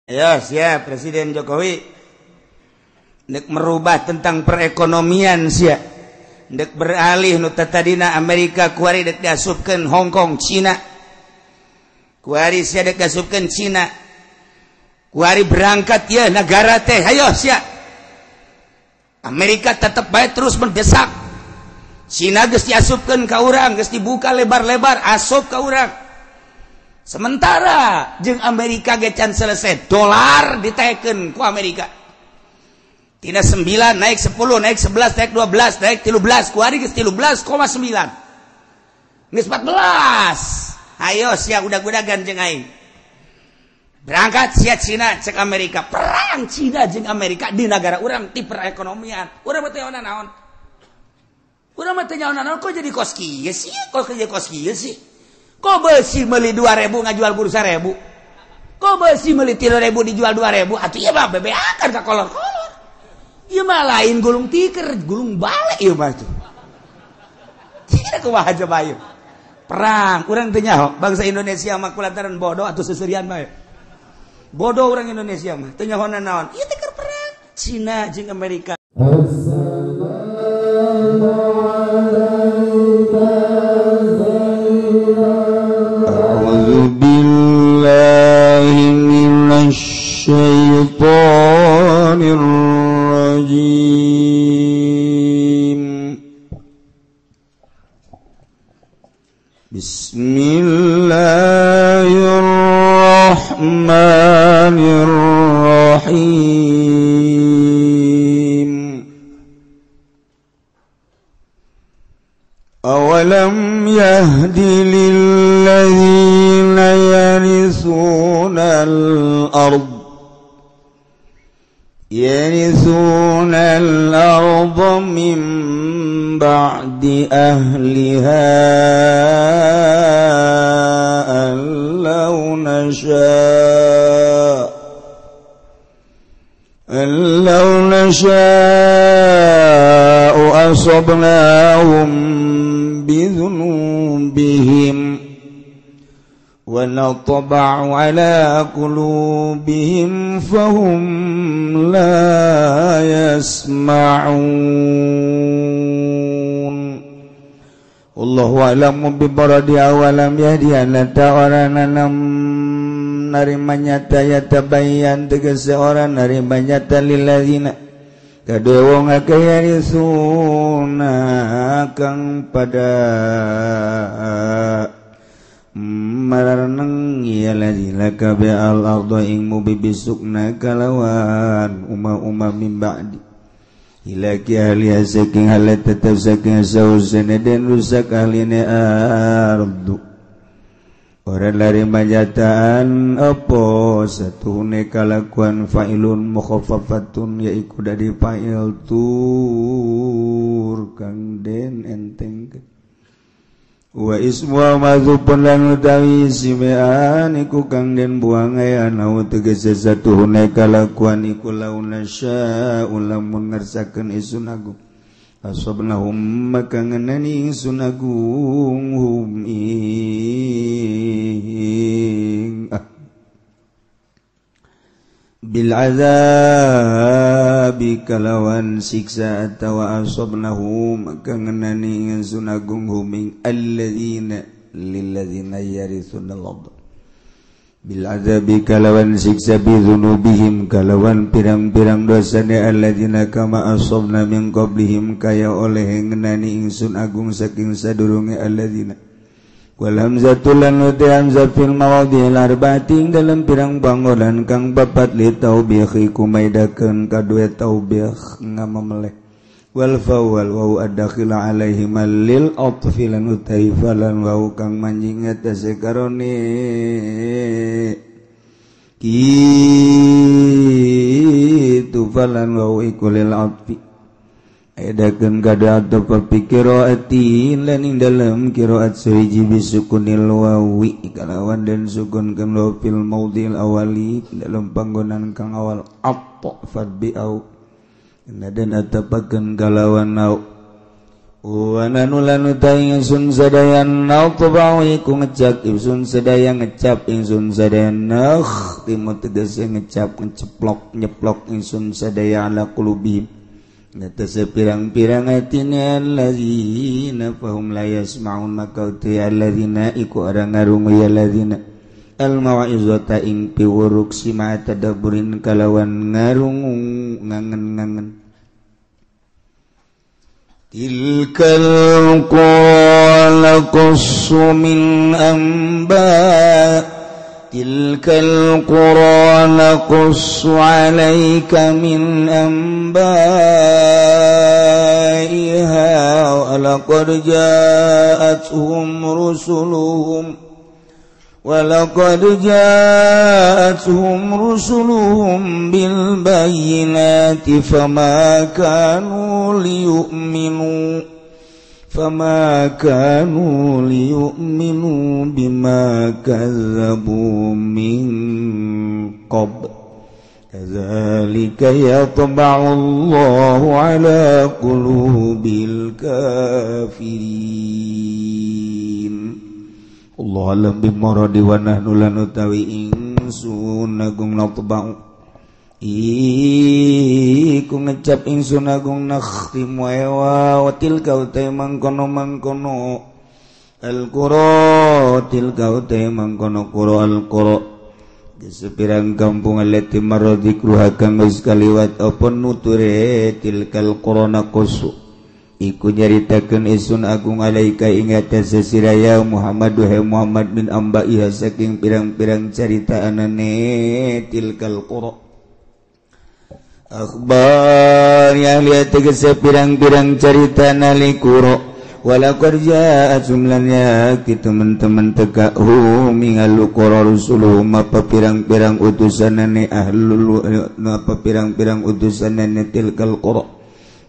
Ayo siap Presiden Jokowi ndek merubah tentang perekonomian sia. Ndek beralih nu tadina Amerika kuari dek diasupkeun Hong Kong Cina. Kuari sia dek diasupkeun Cina. Kuari berangkat ya negara teh ayo sia. Amerika tetep bae terus mendesak. Cina geus diasupkeun ka urang, geus dibuka lebar-lebar asup ka urang. Sementara jeung Amerika ge can selesai, dolar ditekeun ku Amerika. Tina 9 naik 10, naik 11, naik 12, naik 13, kuari geus 13,9. Geus 14. Ayo sia udag-udagan jeung aing. Berangkat sia Cina cek Amerika, perang Cina jeung Amerika di negara urang ti perekonomian. Urang mah teu naon. Urang mah teu nyaho naon kok jadi kos kieu sih? Kok jadi kos kieu sih? Kok besi beli 2.000 ngajual bursa 1.000? Kok besi beli 3.000 dijual 2.000? Atuh ieu mah bebeakan ka kolor-kolor. Ieu mah lain gulung tiker, gulung balik ieu mah tuh. Tidak kumaha coba ieu. Perang, urang teu nyaho bangsa Indonesia mah kulantaran bodoh atuh seserian bae. Bodoh urang Indonesia mah teu nyaho naon. Ieu teh keur perang Cina jeung Amerika. الشيطان الرجيم بسم الله الرحمن الرحيم أولم يهد للذين يرثون الأرض من بعد أهلها أن لو نشاء أصبناهم بذنوبهم ونطبع على قلوبهم فهم لا يسمعون والله أعلم ببرد أولم يهدي أن تأرانا narima nyata yatabayyan tegese orang narima nyata lilladzina kadue wong akeh yarisuna kang pada maraneng ya ladzina kabe al ardo ing mubibisukna kalawan umma-umma min ba'di ilaki ahli saking halat tetap saking sausene den rusak ahline ardu. Orang lari majataan apa satuhune kalakuan fa'ilun mukhaffafatun yaiku dari fa'il tur kang den enteng wa ismu madzubun lan utawi simean iku kang den buang aya nau tegese satuhune kalakuan iku launa sya'u lamun ngersakeun isun agung asabnahum maka ngenani ingsun agung hum ing bil azabi kalawan siksa atawa asabnahum maka ngenani ingsun agung hum ing alladzina lilladzina yarithuna al-ardh bil azabi kalawan siksa bi dzunubihim kalawan pirang-pirang dosane alladzina kama asabna min qablihim kaya oleh ngenani ingsun agung saking sadurunge alladzina wal hamzatu lan uti hamzah fil mawadhil arba'ati dalam pirang panggonan kang bapat li taubikhi kumaidakeun kadue taubikh ngamameleh wal fa wal waw adakhila alaihim lil atfi lan utai falan waw kang manjing atase karone kitu falan waw iku lil atfi edakeun kada ataf fi qiraatin lan ing dalem qiraat sahiji bisukunil wawi kalawan den sukun kan fil maudhil awali dalam panggonan kang awal atfat bi au dan atapakeun kalawan au Wa nanu lanu ta ingsun sadaya natba'u iku ngecap ingsun sadaya ngecap ingsun sadaya nakhtimu tegese ngecap ngeceplok nyeplok ingsun sadaya ala qulubihim ngatasé pirang-pirang atine allazina fahum la yasma'un maka uti allazina iku ora ngarungu ya allazina al mau'izata ing piwuruk sima tadabburin kalawan ngarungu ngangen-ngangen. Tilkal qura naqussu min anba tilkal qura naqussu 'alaika min anba'iha wa laqad ja'atuhum rusuluhum wa laqad ja'atuhum rusuluhum bil bayyinati fama kanu liyu'minu bima kazzabu min qabl kadzalika yatba'u Allahu 'ala qulubil kafirin. Allah alam bimuradi wa nahnu lan utawi ingsun agung natba'u iku ngecap ingsun agung nakhtimu wa tilka utai mangkono-mangkono al-qura tilka utai mangkono qura al-qura sepirang kampung allati marra dzikruha kang wis kaliwat apa nuture tilkal qura naqsu iku nyaritakeun ingsun agung alaika ing atase sira ya Muhammad wahai Muhammad min ambaiha saking pirang-pirang caritaanane tilkal qura akhbar ya lihat tegese pirang-pirang carita nalikuro walaqad ja'atum lan yaqti teman-teman teka hum mingal qura rusuluhum apa pirang-pirang utusanane ahlul apa pirang-pirang utusanane tilkal qura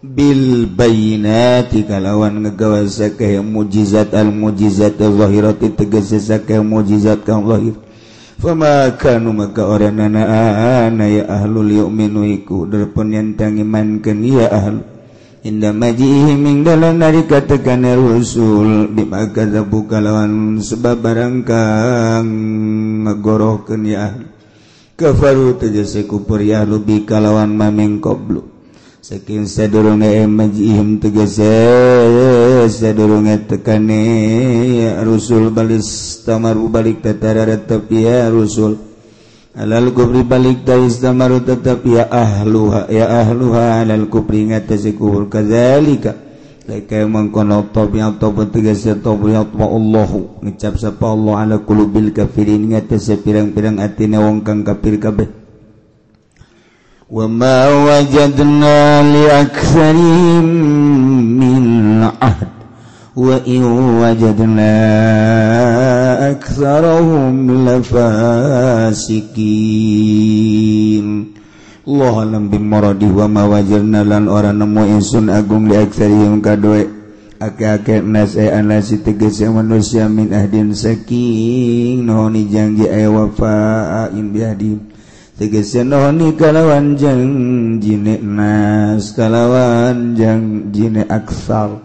bil bayinati kalawan ngegawa sakeh mujizat al mujizat zahirati tegese sakeh mujizat kang zahir fama kanu maka oranana ana ya ahlul yu'minu iku derpun yen imankeun ya ahl inda majihi ming dalam nalika tekane rusul bima kadzabu kalawan sebab barang kang ngegorohkeun ya ahl kafaru tegese kufur ya ahlu bi kalawan mameng qablu saking sadurunge majihim tegese sadurunge tekane ya rusul balis tamaru balik tatara tetap ya rusul alal kubri balik tais tamaru tetap ya ahluha alal kubri ngatasi kubur kadzalika laika mangkono tabiat tegese tabiat wa Allahu ngecap sapa Allah ala qulubil kafirin ngatasi pirang-pirang atine wong kang kafir kabeh. Wa ma wajadna li aktsarin min ahd wa in wajadna aktsarahum lafasikin. Allah alam bimuradi wa ma wajadna lan ora nemu ingsun agung li aktsarihim kadoe ake-ake nas e anasi tegese manusia min ahdin saking nohoni janji ay wafa'in biahdi tegese nohoni kalawan janjine nas kalawan janjine aksar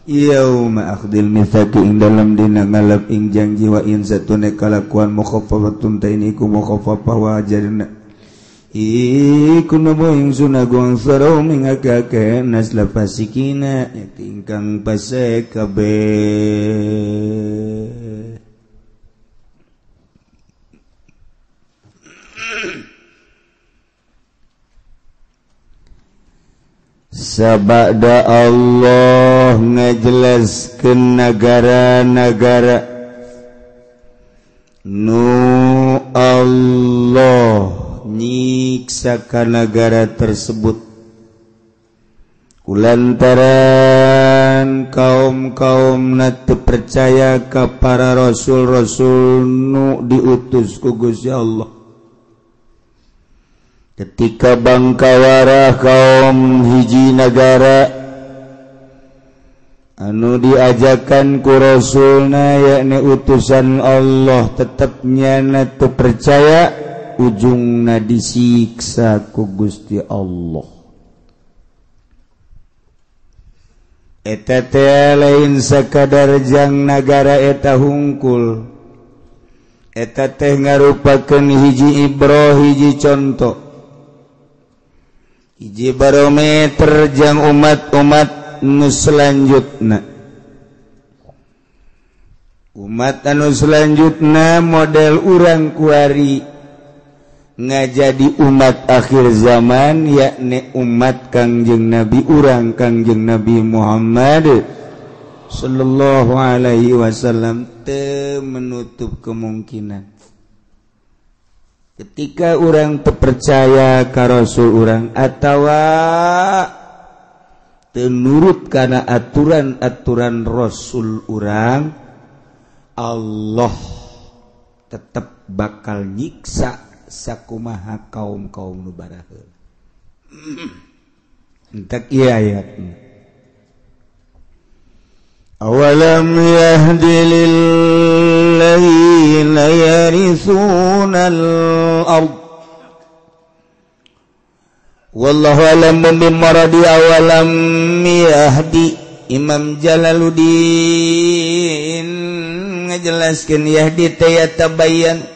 yauma akhdil mitsaqi ing dalam dina ngalap ing janji wa in satune kalakuan mukhaffafatun ta ini ku mukhaffafah wa ajarna iku nemu ingsun agung sarau mingakake nas lafasikina ingkang pasek kabeh. Sabada Allah ngajelaskeun negara-negara nu Allah nyiksa ka negara tersebut kulantaran kaum-kaum na teu percaya ka para rasul-rasul nu diutus ku Gusti Allah. Ketika bangkawara kaum hiji negara anu diajakan ku rasulna yakni utusan Allah tetepnya na teu percaya ujungna disiksa ku Gusti Allah. Eta teh lain sakadar jang nagara eta hungkul. Eta teh ngarupakeun hiji ibroh, hiji contoh, hiji barometer jang umat-umat nu selanjutna. Umat anu selanjutna model urang kuari ngajadi umat akhir zaman, yakni umat Kangjeng Nabi urang Kangjeng Nabi Muhammad sallallahu alaihi wasallam. Teu menutup kemungkinan ketika urang teu percaya ka Rasul urang atawa teu nurut kana aturan-aturan Rasul urang, Allah tetep bakal nyiksa sakumaha kaum-kaum nu baraheula. Entek ieu ayatna. Awalam yahdi lil ladzina yarithuna al-ard wallahu alam bimaradi. Awalam yahdi, Imam Jalaluddin ngajelaskeun yahdi teh yatabayyan,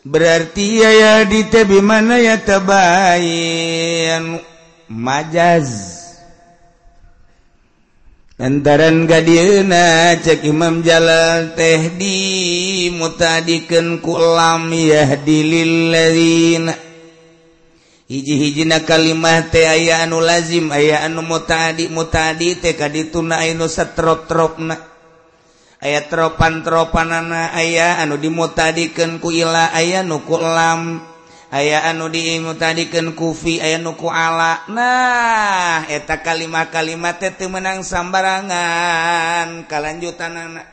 berarti ya yahdi teh bimana yatabayyan majaz. Lantaran gadieuna cek Imam Jalal teh di mutadikeun ku lam yahdi lil ladzina. Hiji-hijina kalimah teh aya anu lazim, aya anu mutadi. Mutadi teh kadituna aya nu satrop-tropna, aya tropan-tropanana, aya anu dimutadikeun ku ila, aya nu ku lam, aya anu dimutadikeun ku fi, aya nu ku ala. Nah, eta kalimah-kalimah teh teu meunang sambarangan kalanjutanana.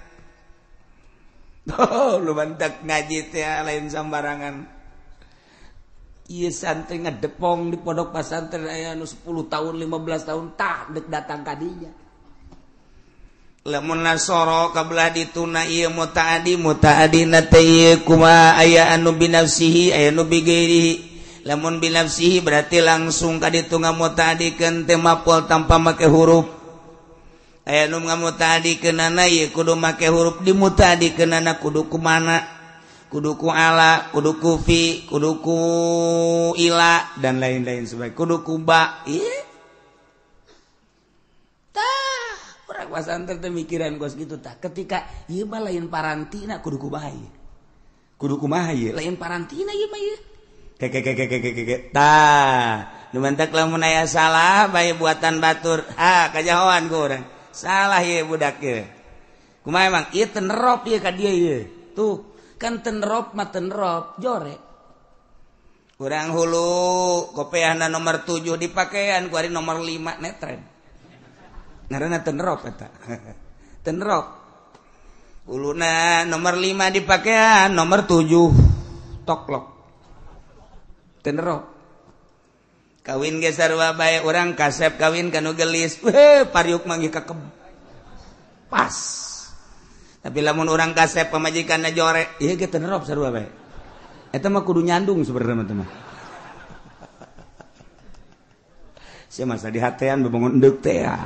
Oh, lu bantak ngaji teh lain sambarangan. Ieu santri ngedepong di pondok pesantren aya anu 10 tahun, 15 tahun tah dek datang ka dinya. Lamun nasoro kabelah dituna ieu mutaadi, mutaadina teh ieu kumaha aya anu binafsihi, aya anu bigairihi. Lamun binafsihi berarti langsung ka ditu ngamutaadikeun teh mapol tanpa make huruf. Aya nu ngamutaadikeunana ieu kudu make huruf, dimutaadikeunana kudu kumana, kudu ku ala, kudu ku fi, kudu ku ila, dan lain-lain sebagainya, kudu ku ba. Ieu tah pasantren teh mikiran kos gitu tah. Ketika ieu mah lain parantina kudu kumaha ieu. Kudu kumaha ieu? Lain parantina ieu mah ieu. Ke tah. Nu mantak lamun aya salah bae buatan batur. Ha, kajahoan ku urang. Salah ieu budak ieu. Kumaha emang ieu tenerop ieu ka dieu ieu. Tuh, kan tenerop mah tenerop jore. Urang hulu kopeahna nomor 7 dipakean ku ari nomor 5 netren. Ngaranna tenerop eta. Tenerop. Uluna nomor 5 dipakean, nomor 7 toklok. Tenerop. Kawin ge sarua bae urang kasep kawin ka nu geulis. Weh, pariuk manggih kakeb. Pas. Tapi lamun urang kasep pamajikanna jore, ieu ge tenerop sarua bae. Eta mah kudu nyandung sebenarnya mah. Sia masa di hatean bebangun endek teh ya.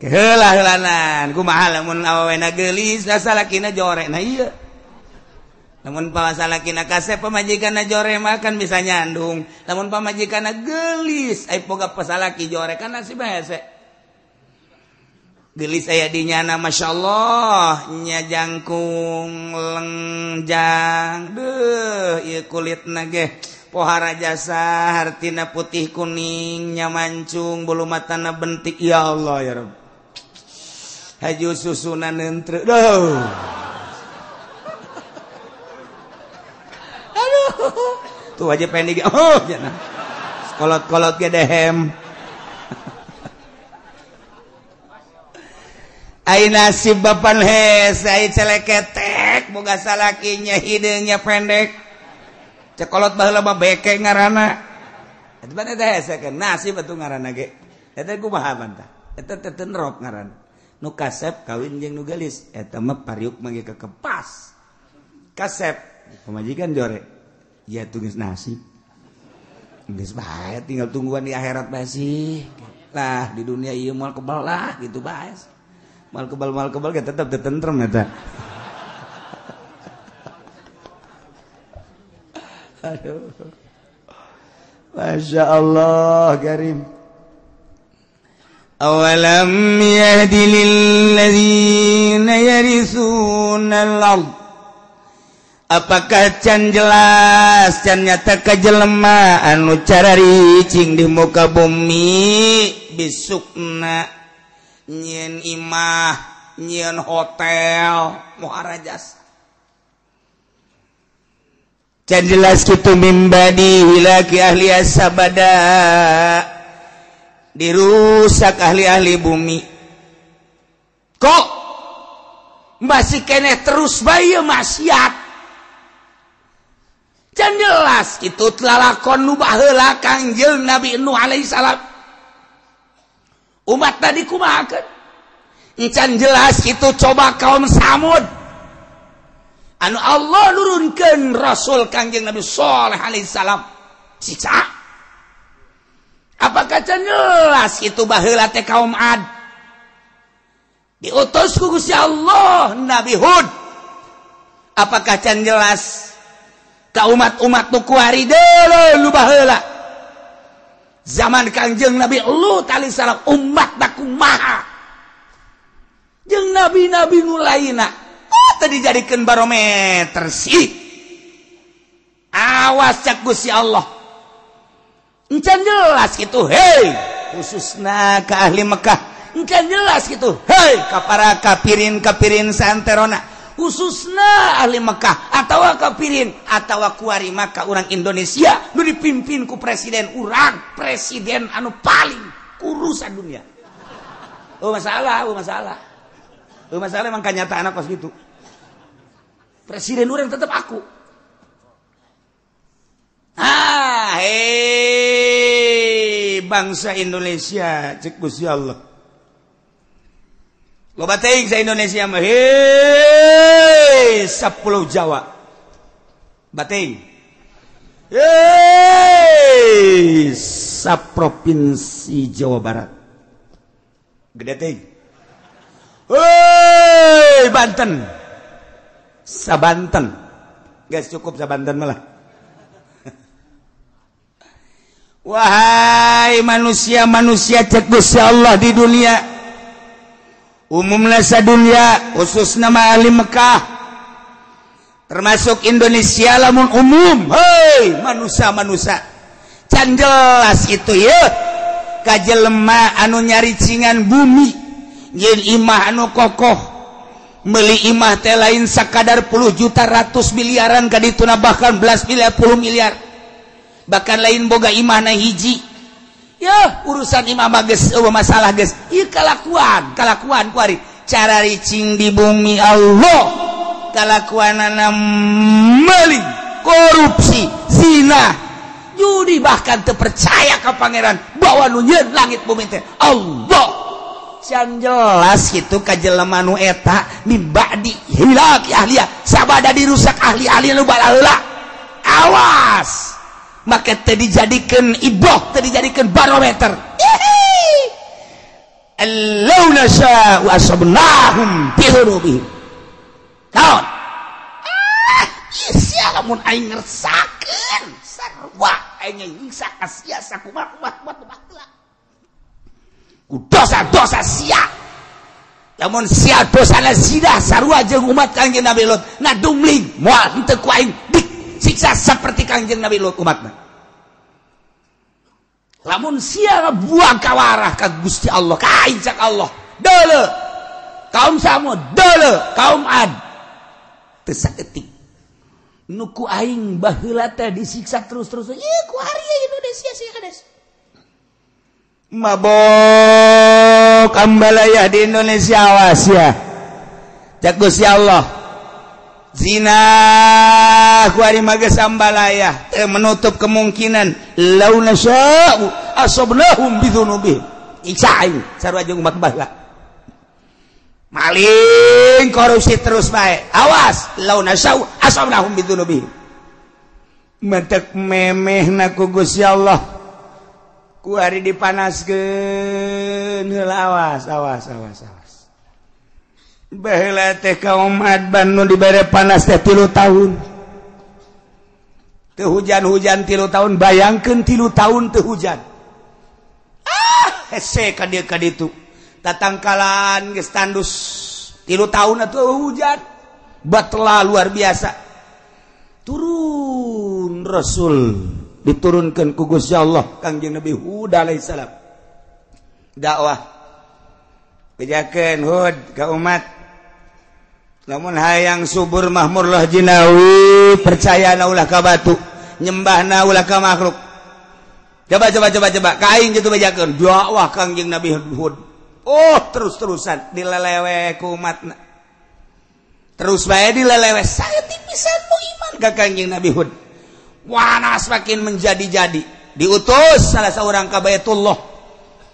Keheula heulanan kumaha lamun awewena geulis salakina jore. Nah ieu lamun salakina kasep pamajikanna jore mah kan bisa nyandung. Lamun pamajikanna geulis ai boga pasalaki jore kan nasib hese. Geulis aya di nyana masyaallah nya jangkung lengjang deuh ieu kulitna ge pohara jasa hartina putih kuning nya mancung bulu matana bentik. Ya Allah ya Rabb, haju susuna nentre duh. Aduh tuh aja pendek oh jana kolot-kolot ge dehem. Ai nasib bapan hese ai celeketek boga salakinya hideungnya pendek. Cekolot baheula mah beke ngaranna. Eta mah teh hese kan nasib atuh ngaranna ge. Eta kumaha bantah? Eta teh tenerop ngaranna. Nu kasep kawin jeung nu geulis eta mah pariuk mah ge kekepas. Kasep pamajikan jore. Ya tuh geus nasib. Geus bae tinggal tungguan di akhirat bae sih. Lah di dunia ieu moal kebal lah gitu bae. Moal kebal ge tetep teu tentrem eta. Aduh. Masya Allah karim. Awalam yahdi lilladzina yarithuna al-ard. Apakah can jelas can nyata kajelema anu cararicing di muka bumi besukna nyieun imah nyieun hotel muharajas. Can jelas kitu mimbadi hilaki ahli asabada dirusak ahli-ahli bumi. Kok masih keneh terus bae maksiat. Can jelas itu lalakon nu baheula Kangjeng Nabi Nuh alaihi salam. Umat tadi kumahakeun? Can jelas itu coba kaum Samud. Anu Allah nurunkeun Rasul Kangjeng Nabi Shaleh alaihi salam. Siksa. Apakah can jelas itu baheula teh kaum Ad? Diutus ku Gusti Allah Nabi Hud. Apakah can jelas ka umat-umat nu kuari deuleu nu baheula zaman Kangjeng Nabi Lut alaihi salam umat da kumaha jeung nabi-nabi nu lainna oh teu dijadikeun barometer sih. Awas cak Gusti Allah encan jelas kitu hei khususna ka ahli Mekah encan jelas kitu hei ka para kafirin-kafirin saanterona khususna ahli Mekah atawa kafirin atawa kuari maka urang Indonesia nu dipimpin ku presiden urang presiden anu paling kurus dunia. Oh masalah, oh masalah. Oh masalah emang kenyataan kos gitu. Presiden urang tetap aku. Ah, hei bangsa Indonesia cek Gusti Allah. Loba teuing sa Indonesia mah hei sapulau Jawa. Bateuing. Hei saprovinsi Jawa Barat. Gede teuing. Hei Banten. Sabanten. Guys cukup sabanten malah. Wahai manusia-manusia cek Gusti Allah di dunia. Umumlah sadunia khusus nama ahli Mekah termasuk Indonesia lamun umum hei manusia-manusia can jelas itu ya kajelema anu nyaricingan bumi nyeun imah anu kokoh meuli imah teh lain sakadar puluh juta ratus miliaran kadituna bahkan belas miliar puluh miliar bahkan lain boga imahna hiji. Ya urusan imam geus eueuh masalah geus ieu kalakuan kalakuan kuari cara ricing di bumi Allah kalakuanana meuli korupsi zina judi bahkan teu percaya ka pangeran bahwa nu nyieun langit bumi teh Allah. Can jelas kitu ka jelema nu eta min ba'di hilaki ahliya sabada dirusak ahli-ahli nu balaheula. Awas maka teu dijadikeun iboh, teu dijadikeun barometer. Allau nasya'u asabnahum bi dzunubihim. Naon? Ah, sia lamun aing ngersakeun sarua aing nyiksa ka sia sakumaha kumaha kumaha. Ku dosa-dosa sia. Lamun sia dosana zina sarua jeung umat Kangjeng Nabi Lut, ngadumling moal henteu ku aing disiksa seperti Kangjeng Nabi Lut umatna. Lamun sia buang kawarah ka Gusti Allah, ka aing cak Allah. Deuleu. Kaum Samud, deuleu, kaum Ad. Teu saeutik. Nu ku aing baheula teh disiksa terus-terus. Ieu ku ari Indonesia sih kades. Mabok ambalaya di Indonesia awas ya. Cak Gusti Allah. Zina kuari mages ambalaya menutup kemungkinan lau nasya'u asabnahum bidzunubihim. Iksa aing sarua jeung umat baheula. Maling korupsi terus bae. Awas lau nasya'u asabnahum bidzunubihim. Mentek memehna ku Gusti Allah. Ku hari dipanaskeun heula awas awas awas awas. Baheula teh kaum Adban nu dibere panas teh 3 tahun. Teu hujan-hujan 3 tahun, bayangkeun 3 tahun teu hujan. Ah, hese ka dieu ka ditu. Tatangkalan geus tandus 3 tahun atuh hujan. Batla luar biasa. Turun Rasul diturunkan ku Gusti Allah Kangjeng Nabi Hud alaihissalam. Dakwah bejakeun Hud ka umat. Lamun hayang subur mahmurlah jinawi, percayana ulah ka batu, nyembahna ulah ka makhluk. Coba coba coba coba ka aing kitu bejakeun dakwah Kangjeng Nabi Hud. Oh, terus-terusan dilelewe ku umatna. Terus bae dilelewe saeutik pisan nu iman ka Kangjeng Nabi Hud. Wanas makin menjadi-jadi. Diutus salah seorang ka Baitullah.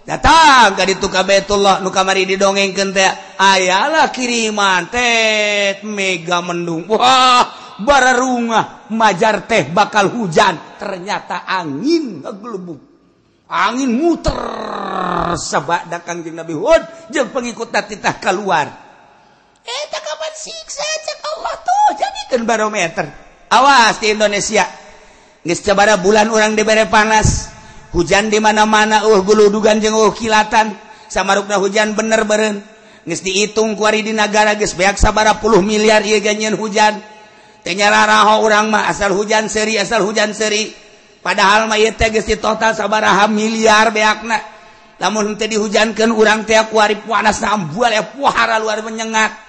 Datang ka ditu ka Baitullah nu kamari didongengkeun teh ayalah kiriman teh mega mendung. Wah, bararungah majar teh bakal hujan. Ternyata angin ngegelebug. Angin muter sabada Kangjeng Nabi Hud jeung pengikutna titah keluar. Eta kapan siksa cek Allah tuh jadikeun barometer. Awas di Indonesia. Geus sabaraha bulan urang dibere panas, hujan di mana-mana guludugan jeung kilatan, samarukna hujan bener beureun. Geus diitung ku ari di nagara geus beak sabaraha puluh miliar ieu ganyeun hujan. Teu nyararaho urang mah asal hujan seuri, asal hujan seuri. Padahal mah ieu teh geus ditotal sabaraha miliar beakna. Lamun teu dihujankeun urang teh ku ari panasna ambual pohara luar menyengat.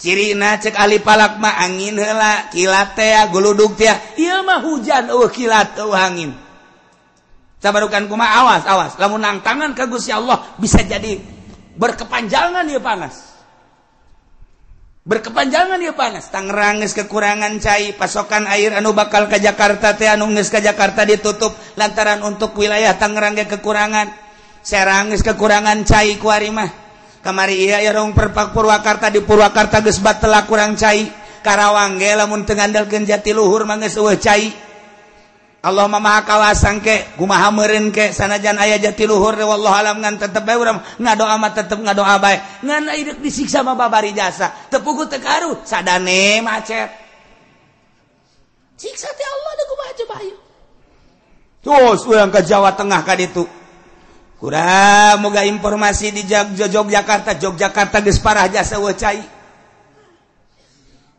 Cirina cek ahli palak mah angin heula, kilat teh, guludug teh. Ieu mah hujan eueuh kilat eueuh angin. Sabarukan kumaha awas awas, lamun nangtangan ka Gusti Allah bisa jadi berkepanjangan ieu panas. Berkepanjangan ieu panas. Tangerang geus kekurangan cai, pasokan air anu bakal ka Jakarta teh anu geus ka Jakarta ditutup lantaran untuk wilayah Tangerang ge kekurangan. Serang geus kekurangan cai ku ari mah. Kamari iya ya rong perpak Purwakarta di Purwakarta geus batela kurang cai. Karawang ge lamun teu ngandalkeun Jatiluhur mah geus eueuh cai. Allah maha kawasang ke kumaha meureun ke sanajan aya Jatiluhur wallahu alam ngan tetep bae urang ngadoa mah tetep ngadoa bae. Ngan ieu disiksa mah babari jasa. Teu puguh teu karuh sadane macet. Siksa teh Allah da kumaha coba ieu. Terus urang ka Jawa Tengah ka ditu. Kurang moga informasi di Yogyakarta, Yogyakarta geus parah jasa eueuh cai.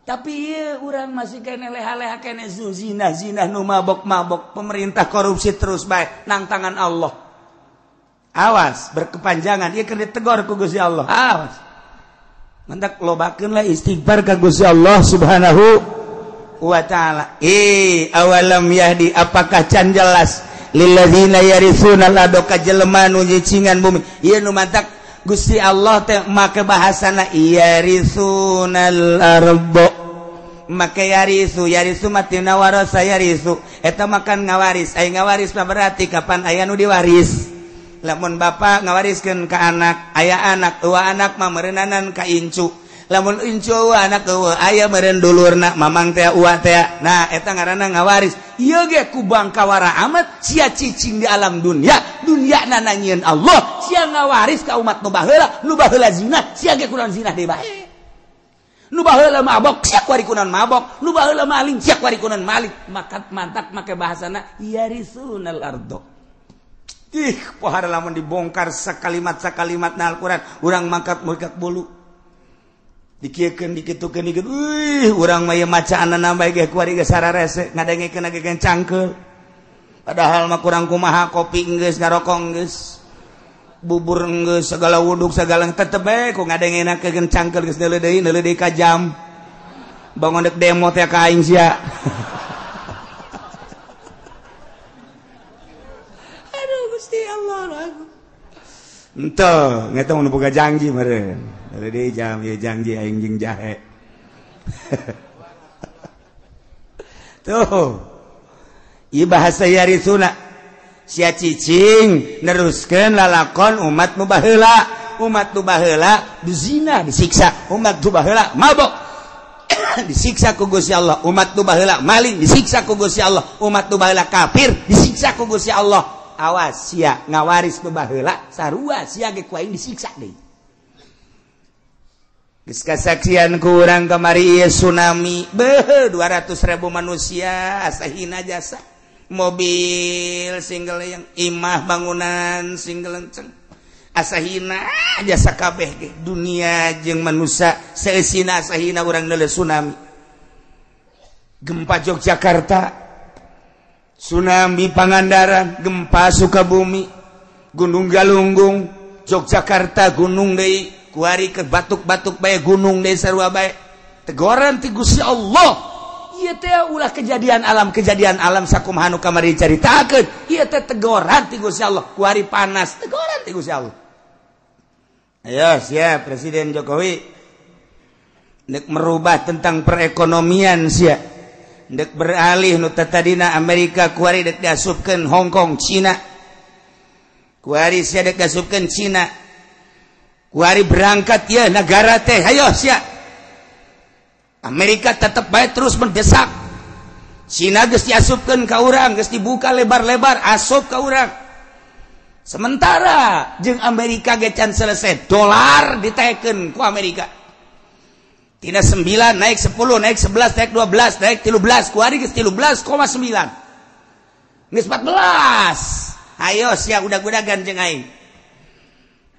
Tapi ieu urang masih kene leha-leha kene zina-zina nu mabok-mabok, pemerintah korupsi terus bae nang tangan Allah. Awas berkepanjangan ieu keur ditegor ku Gusti Allah. Awas. Mantak lobakeun lah istighfar ka Gusti Allah Subhanahu wa taala. Awalam yahdi apakah can jelas lilladzina yaritsuna al-ardha ka jelema nu nyicingan bumi. Ieu nu mantak Gusti Allah teh make bahasana yaritsunal arda. Make yarisu, yarisu matina warasa yarisu. Eta makan ngawaris, aya ngawaris mah berarti kapan aya nu diwaris. Lamun bapa ngawariskeun ka anak, aya anak, eueuh anak mah meureunnanan ka incu. Lamun incu eueuh anak eueuh aya meureun dulurna mamang teh uwa teh. Nah eta ngaranna ngawaris. Ieu ge ku bangkawara amat sia cicing di alam dunia, dunia nananyieun Allah, sia ngawaris ka umat nu baheula, nu baheula zina, sia ge kunaon zina deui bae. Nu baheula mabok, sia kuari kunaon mabok, nu baheula maling, sia kuari kunaon maling. Maka mantak make bahasana yarisunal ardo. Ih, pohara lamun dibongkar sakalimat-sakalimat na Al-Qur'an, urang mangkat-mangkat bulu. Dikieukeun dikitukeun dikeun euy urang mah ieu macaanna bae ge kuari geus sararese ngadengekeun ge cangkeul padahal mah kurang kumaha kopi geus ngarokok geus bubur geus segala wuduk segala tetep bae ku ngadengenakeun cangkeul geus neuleuh deui ka jam bangun dek demo teh ka aing sia. Aduh Gusti Allah aku henteu ngetung nu boga janji meureun. Jadi jam ya janji aing jeung jahe. Tuh. Ieu bahasa yarisuna. Sia cicing neruskeun lalakon umat nu baheula. Umat nu baheula dizina disiksa, umat nu baheula mabok. Disiksa ku Gusti Allah. Umat nu baheula maling disiksa ku Gusti Allah. Umat nu baheula kafir disiksa ku Gusti Allah. Awas sia ngawaris nu baheula sarua sia ge ku aing disiksa deui. Geus kasaksian ku urang kamari ieu tsunami, beuh 200.000 manusia asahina jasa. Mobil single yang imah bangunan single lenceng. Asahina jasa kabeh ge dunia jeung manusia seusina asahina urang neuleuh tsunami. Gempa Yogyakarta, tsunami Pangandaran, gempa Sukabumi, Gunung Galunggung, Yogyakarta gunung deui, kuari ke batuk-batuk bae gunung deui sarua bae. Tegoran ti Gusti Allah. Ieu teh ulah kejadian alam sakumaha nu kamari caritakeun. Ieu teh tegoran ti Gusti Allah, kuari panas, tegoran ti Gusti Allah. Ayo siap Presiden Jokowi ndek merubah tentang perekonomian sia. Ndek beralih nu tadina Amerika kuari dek diasupkeun Hong Kong, Cina. Kuari sia dek diasupkeun Cina. Kuari berangkat ya negara teh, ayo sia. Amerika tetep bae terus mendesak. Cina geus diasupkeun ka urang, geus dibuka lebar-lebar asup ka urang. Sementara jeung Amerika ge can selesai, dolar ditekeun ku Amerika. Tina 9 naik 10, naik 11, naik 12, naik 13, kuari geus 13,9. Geus 14. Ayo sia udag-udagan jeung aing.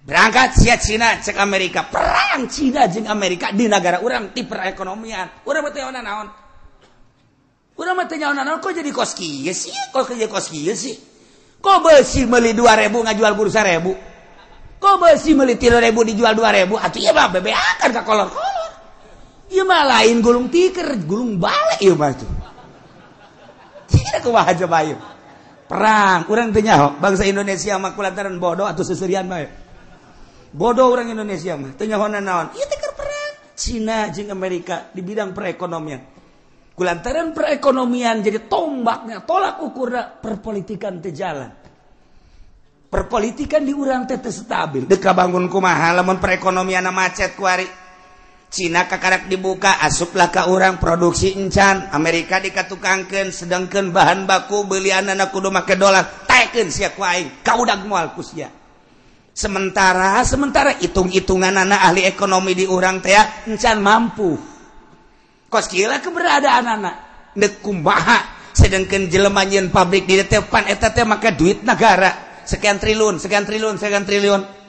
Berangkat sia Cina cek Amerika, perang Cina jeung Amerika di negara urang ti perekonomian. Urang mah teu naon. Urang mah teu naon kok jadi kos kieu sih? Kok jadi kos kieu sih? Kok besi meuli 2.000 ngajual bursa 1.000? Kok besi meuli 3.000 dijual 2.000? Atuh ieu mah bebeakan ka kolor-kolor. Ieu mah lain gulung tiker, gulung balik ieu mah tuh. Tidak kumaha coba ieu. Perang, urang teu nyaho bangsa Indonesia mah kulantaran bodoh atuh seserian bae. Bodoh orang Indonesia mah teu nyaho naon. Ieu teh keur perang Cina jeung Amerika di bidang perekonomian. Kulantaran perekonomian jadi tombaknya, tolak ukurna perpolitikan teu jalan. Perpolitikan di urang teh teu stabil. Dek kabangun kumaha lamun perekonomianna macet kuari. Cina kakarak dibuka, asuplah ka urang produksi encan, Amerika dikatukangkeun sedangkeun bahan baku beulianana kudu make dolar, taekeun sia ku aing, kaudag moal ku sia. Sementara hitung-hitunganana ahli ekonomi di urang teh encan mampu. Kos kieu lah keberadaan anak ndek kumaha sedangkeun jelema nyieun pabrik di teh pan eta teh make duit negara sekian triliun sekian triliun sekian triliun.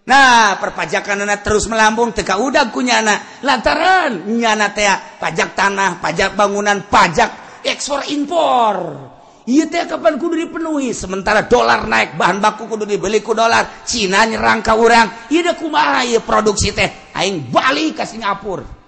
Nah perpajakanana terus melambung teu kaudag ku nyana lantaran nyana teh pajak tanah, pajak bangunan, pajak ekspor impor. Ieu teh kapan kudu dipenuhi sementara dolar naik, bahan baku kudu dibeli ku dolar, Cina nyerang ka urang. Ieu da kumaha ieu produksi teh aing balik ka Singapura.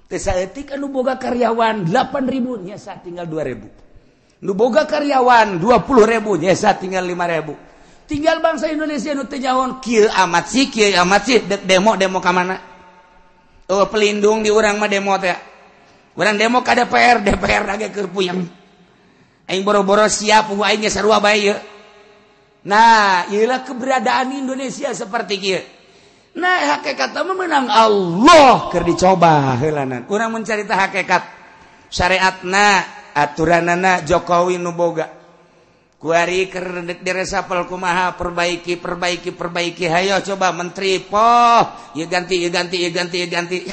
Teu saeutik anu boga karyawan 8.000 nyesa tinggal 2.000. Nu boga karyawan 20.000 nyesa tinggal 5.000. Tinggal bangsa Indonesia nu teu nyaho kieu amat sih, kieu amat sih dek demo-demo ka mana? Oh pelindung di urang mah demo teh. Urang demo ka DPR, DPR ge keur puyeng. Aing boro-boro siap aing ge sarua bae ieu. Nah, ieu lah keberadaan Indonesia seperti kieu. Nah, hakikat mah menang Allah keur dicoba heulanan. Urang mencarita hakikat syariatna, aturanana Jokowi nu boga. Kuari keur diresapel kumaha perbaiki perbaiki perbaiki hayo coba menteri poh, ieu ganti ieu ganti ieu ganti ieu ganti.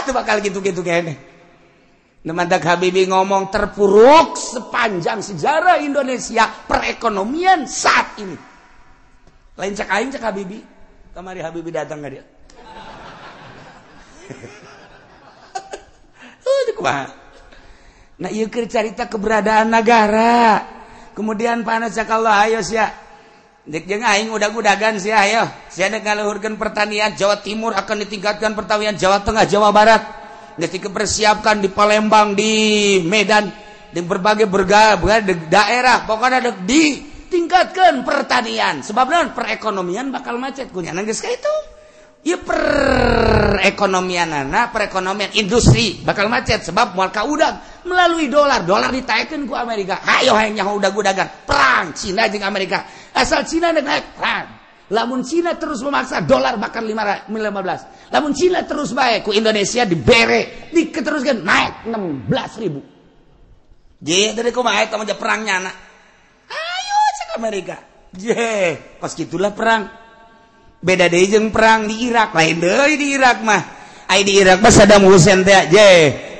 Teu bakal gitu-gitu keneh. Nemandak Habibie ngomong terpuruk sepanjang sejarah Indonesia perekonomian saat ini. Lain cak aing cak Habibie. Kamari Habibie datang ka dia. Kumaha? Nah ieu keur carita keberadaan negara. Kemudian panas cak Allah ayo sia. Dek jeung aing udag-udagan sia ayo. Sia dek ngaluhurkeun pertanian Jawa Timur akan ditingkatkan pertanian Jawa Tengah, Jawa Barat. Geus dipersiapkan di Palembang, di Medan, di berbagai daerah pokoknya dek ditingkatkan pertanian. Sebab naon perekonomian bakal macet kunyana geus ka itu. Ieu perekonomianana, perekonomian industri bakal macet sebab moal kaudag melalui dolar, dolar ditaekeun ku Amerika. Hayo hayang nyaho udag-udagan, perang Cina jeung Amerika. Asal Cina dek naik perang, Lamun Cina terus memaksa dolar bakal 15. Lamun Cina terus bae ku Indonesia dibere, diteruskan naik 16.000. Je dari kumaha eta mah perang nyana. Ayo cek Amerika. Je, kos kitulah perang. Beda deui jeung perang di Irak, lain deui di Irak mah. Ai di Irak mah Saddam Hussein teh je,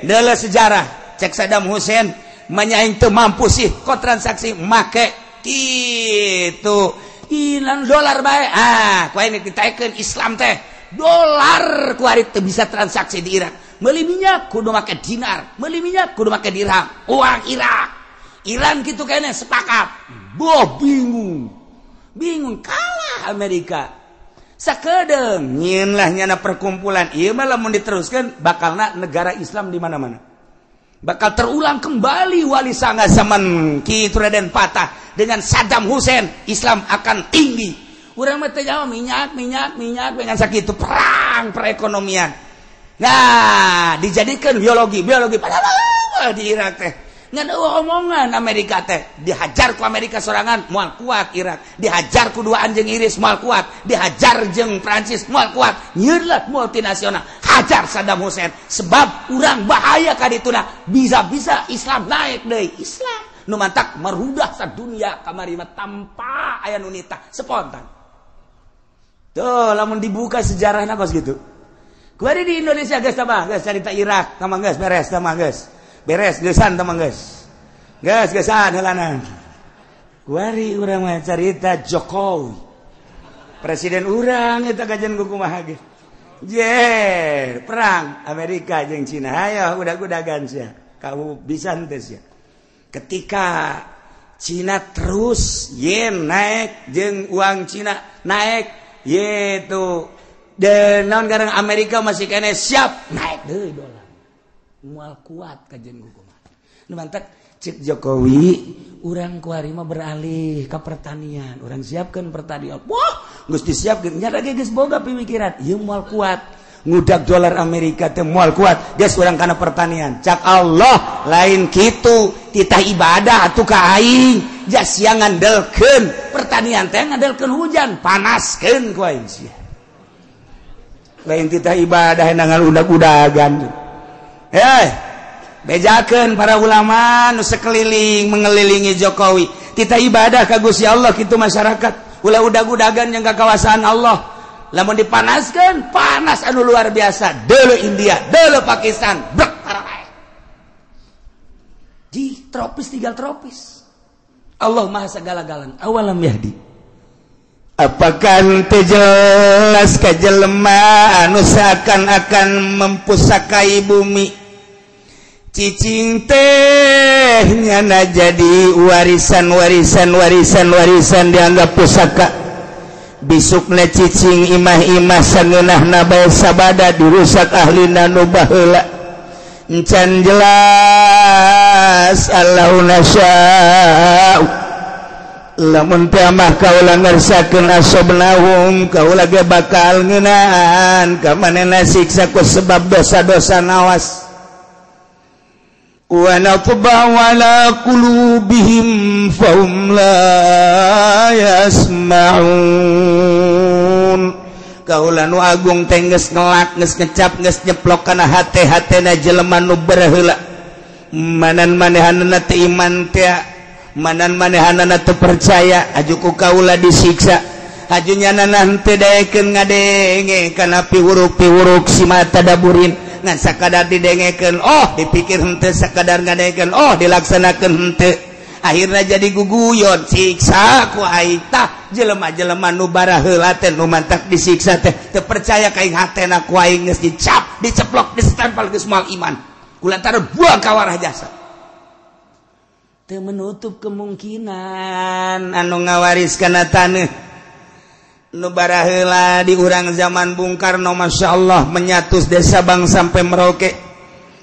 deuleu sejarah. Cek Saddam Hussein manya aing teu mampu sih kok transaksi make kitu. Ilan dolar bae. Ah, ku aing ditaekeun Islam teh. Dolar ku ari teu bisa transaksi di Irak. Meuli minyak kudu make dinar, meuli minyak kudu make dirham. Uang Irak. Iran kitu kene sepakat. Boh bingung. Bingung kalah Amerika. Sakedeung nyieun lah nyana perkumpulan. Ieu mah lamun diteruskeun bakalna negara Islam di mana-mana. Bakal terulang kembali Wali Sanga zaman Ki Raden Patah dengan Saddam Hussein, Islam akan tinggi. Urang mah teh jawab minyak minyak minyak dengan sakitu perang perekonomian. Nah, dijadikan biologi, biologi padahal di Irak teh ngan eueuh omongan Amerika teh dihajar ku Amerika sorangan moal kuat Irak, dihajar ku dua anjing Inggris moal kuat, dihajar jeung Prancis moal kuat. Nyieun lah multinasional hajar Saddam Hussein sebab urang bahaya ka dituna bisa-bisa Islam naik deui. Islam nu mantak merudah sadunia kamari mah tanpa aya nu nitah spontan. Tuh lamun dibuka sejarahna kos gitu. Kuari di Indonesia geus tambah geus carita Irak tambah geus beres tambah geus. Beres geusan tambah geus. Geus geusan heulana. Kuari urang mah carita Jokowi. Presiden urang eta kajian ku kumaha ge. Je, perang Amerika jeung Cina. Hayo udag-udagan sia. Kamu bisa henteu sia. Ketika Cina terus yen naik jeung uang Cina naik yaitu dan naon garang Amerika masih kene siap naik deui dolar. Moal kuat kajian kumaha. Nu mantak cek Jokowi urang kuari mah beralih ka pertanian, urang siapkeun pertanian. Wah, geus disiapkeun nya lagi geus boga pemikiran, ieu moal kuat. Ngudak dolar Amerika teh moal kuat, geus urang kana pertanian. Cak Allah lain kitu, titah ibadah atuh ka aing. Jas sia ngandelkeun pertanian teh ngandelkeun hujan, panaskeun ku aing sia. Lain titah ibadah nangan udag-udagan. Hei, bejakeun para ulama nu sekeliling mengelilingi Jokowi. Titah ibadah ka Gusti Allah kitu masyarakat. Ulah udag-udagan yang ka kawasaan Allah. Lamun dipanaskeun, panas anu luar biasa. Deuleu India, deuleu Pakistan, brek tarae. Di tropis tinggal tropis. Allah Maha segala-galana. Awalam yahdi. Apakah henteu jelas ka jelema anu seakan-akan mempusakai bumi? Cicing teh nyana jadi warisan warisan warisan warisan dianggap pusaka. Bisukna cicing imah-imah sangeunahna bae sabada dirusak ahlina nu baheula. Encan jelas Allahu nasya'u. Lamun teh mah kaula ngersakeun asobnahum kaula ge bakal ngeunaan ka manehna siksa ku sebab dosa-dosa nawas. Wa natba'u ala qulubihim fahum la yasma'un. Kaula nu agung teh geus ngelak geus ngecap geus nyeplok kana hate-hatena jelema nu baheula. Manan manehanana teh iman teh, manan manehanana teu percaya aju ku kaula disiksa. Aju nyanana henteu daekeun ngadenge kana piwuruk-piwuruk si mata daburin. Ngan sakadar didengekeun oh dipikir henteu, sakadar ngadengekeun oh dilaksanakeun henteu, akhirna jadi guguyon siksa ku aing. Tah jelema-jelema nu baraheula teh nu mantak disiksa teh teu percaya ka aing hatena ku aing geus dicap diceplok disempel geus moal iman kulantaran buang ka warah jasa. Teu menutup kemungkinan anu ngawaris kana taneuh nu baraheula di urang zaman Bung Karno Masya Allah menyatus desa Bang sampai Merauke.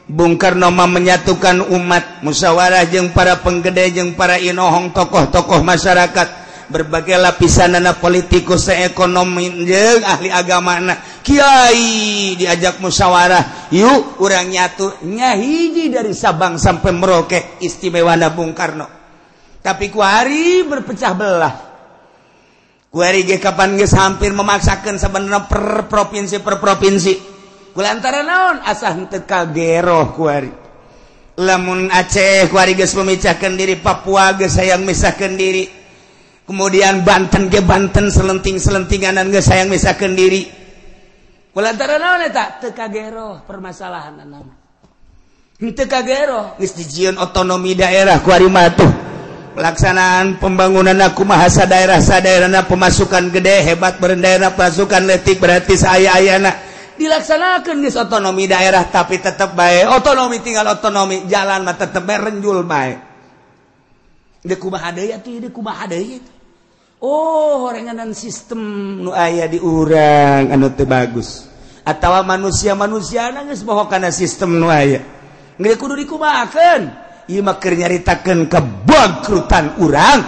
Bung Karno mah menyatukan umat, musyawarah jeung para penggede jeung para inohong tokoh-tokoh masyarakat berbagai lapisanana politikus ekonomi jeung ahli agamana kiai diajak musyawarah yuk urang nyatu nya hiji dari Sabang sampai Merauke istimewana Bung Karno. Tapi ku hari berpecah belah. Kuari ge kapan geus hampir memaksakeun sebenarnya per provinsi per provinsi. Kulantaran naon asa henteu kageroh kuari. Lamun Aceh kuari geus memecahkeun diri, Papua geus hayang misahkeun diri. Kemudian Banten ge Banten selenting-selentinganan geus hayang misahkeun diri. Kulantaran naon eta? Teu kageroh permasalahanna mah. Henteu kageroh geus dijieun otonomi daerah kuari mah tuh. Pelaksanaan pembangunan aku mahasa daerah sadaerahna pemasukan gede hebat berendaerah pasukan letik berarti saya ayana dilaksanakan geus otonomi daerah tapi tetep bae otonomi tinggal otonomi jalan mah tetep bae renjul bae deui kumaha deui atuh deui kumaha deui. Oh horenganan sistem nu aya di urang anu teu bagus atawa manusia-manusiana geus bohong kana sistem nu aya geus kudu dikumahakeun. Ieu mah keur nyaritakeun kebangkrutan urang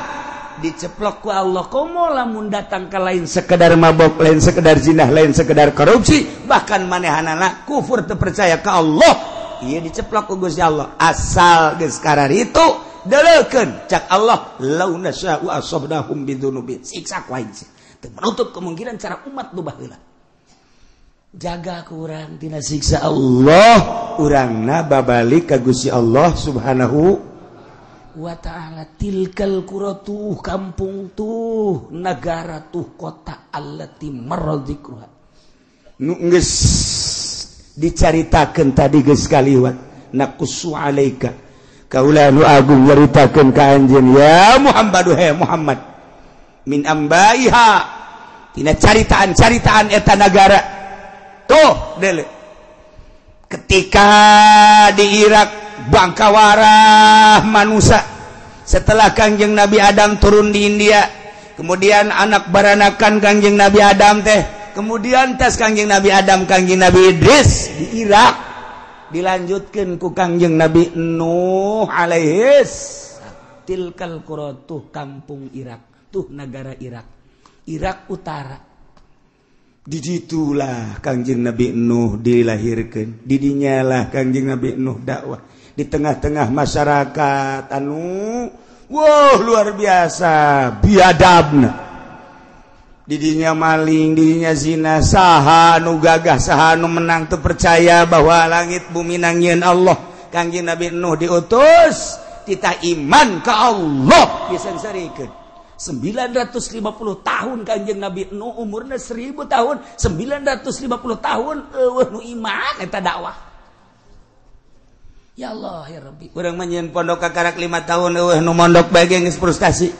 diceplok ku Allah komo lamun datang ka lain sekedar mabok, lain sekedar zinah, lain sekedar korupsi, bahkan manehanana kufur teu percaya ka Allah. Ieu diceplok ku Gusti Allah asal geus kararitu deleukeun cak Allah lau nasya'u asabnahum bidzunubin siksa ku aing teu menutup kemungkinan cara umat nu baheula. Jaga kurang tina siksa Allah urangna babalik ka Gusti Allah Subhanahu wa ta'ala. Tilkal qura tuh kampung tuh negara tuh kota allati marra dzikruha nu geus dicaritakeun tadi geus kaliwat naqussu alaika kaula nu agung nyaritakeun ka anjeun ya Muhammadu he Muhammad min ambaiha tina caritaan-caritaan eta nagara. Tuh dele. Ketika di Irak bangkawarah manusia setelah Kangjeng Nabi Adam turun di India, kemudian anak baranakan Kangjeng Nabi Adam teh, kemudian tes Kangjeng Nabi Adam Kangjeng Nabi Idris di Irak dilanjutkan ku Kangjeng Nabi Nuh alaihis. Tilkal qura tuh kampung Irak, tuh negara Irak, Irak Utara. Diditulah Kangjeng Nabi Nuh dilahirkan, didinyalah Kangjeng Nabi Nuh dakwah di tengah-tengah masyarakat anu wow luar biasa biadabna. Didinya maling, didinya zina, saha anu gagah, saha anu menang teu percaya bahwa langit bumi nangieun Allah. Kangjeng Nabi Nuh diutus titah iman ka Allah disengsarikeun. 950 tahun Kangjeng Nabi Nuh umurna 1000 tahun, 950 tahun eueuh nu iman eta dakwah. Ya Allah ya Rabbi, urang mah nyieun pondok kakarak 5 tahun eueuh nu mondok bae geus frustasi.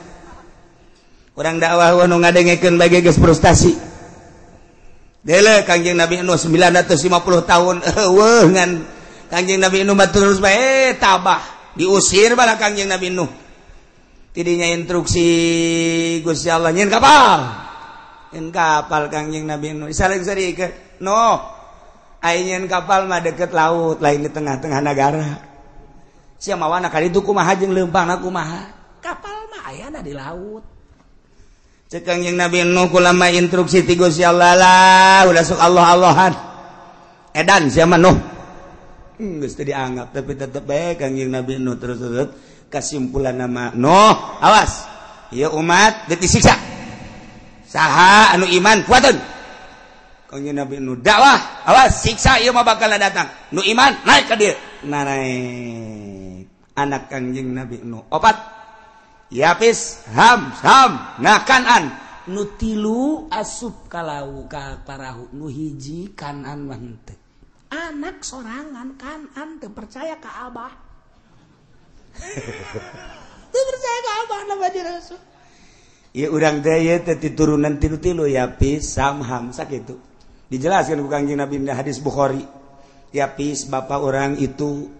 Urang dakwah eueuh nu ngadengekeun bae geus frustasi. Dele Kangjeng Nabi Nuh 950 tahun eueuh ngan Kangjeng Nabi Nuh mah terus bae tabah, diusir bala Kangjeng Nabi Nuh. Tidinya instruksi Gusti Allah nyeun kapal. Nyeun kapal Kangjeng Nabi Nuh. Saling-sarikeun. Nuh, ai nyeun kapal mah deket laut, lain di tengah-tengah negara. Sia mawana ka ditu kumaha jeung leumpangna kumaha? Kapal mah ayana di laut. Ceuk Kangjeng Nabi Nuh kulama instruksi ti Gusti Allah lah, ulah sok Allah-Allahan. Edan sia mah Nuh. Geus teu dianggap tapi tetep bae Kangjeng Nabi Nuh terus-terus kesimpulan nama Nuh, awas ieu umat deuk disiksa. Saha anu iman kuatun. Kangjeng Nabi Nuh dakwah, awas siksa ieu mah bakal datang. Nu iman naik ka dieu. Nah, naik anak Kangjeng Nabi Nuh opat. Yapis, Ham, Sam, nah Kanan. Nu tilu asup kalau ka parahu, nu hiji Kanan mah henteu. Anak sorangan Kanan teu percaya ka abah. Teu percaya ka abah nama Rasul. Ieu urang teh ieu teh turunan tilu-tilu Yapis, Sam, Ham sakitu. Dijelaskan ku Kangjeng Nabi dina hadis Bukhari. Yapis bapak orang itu,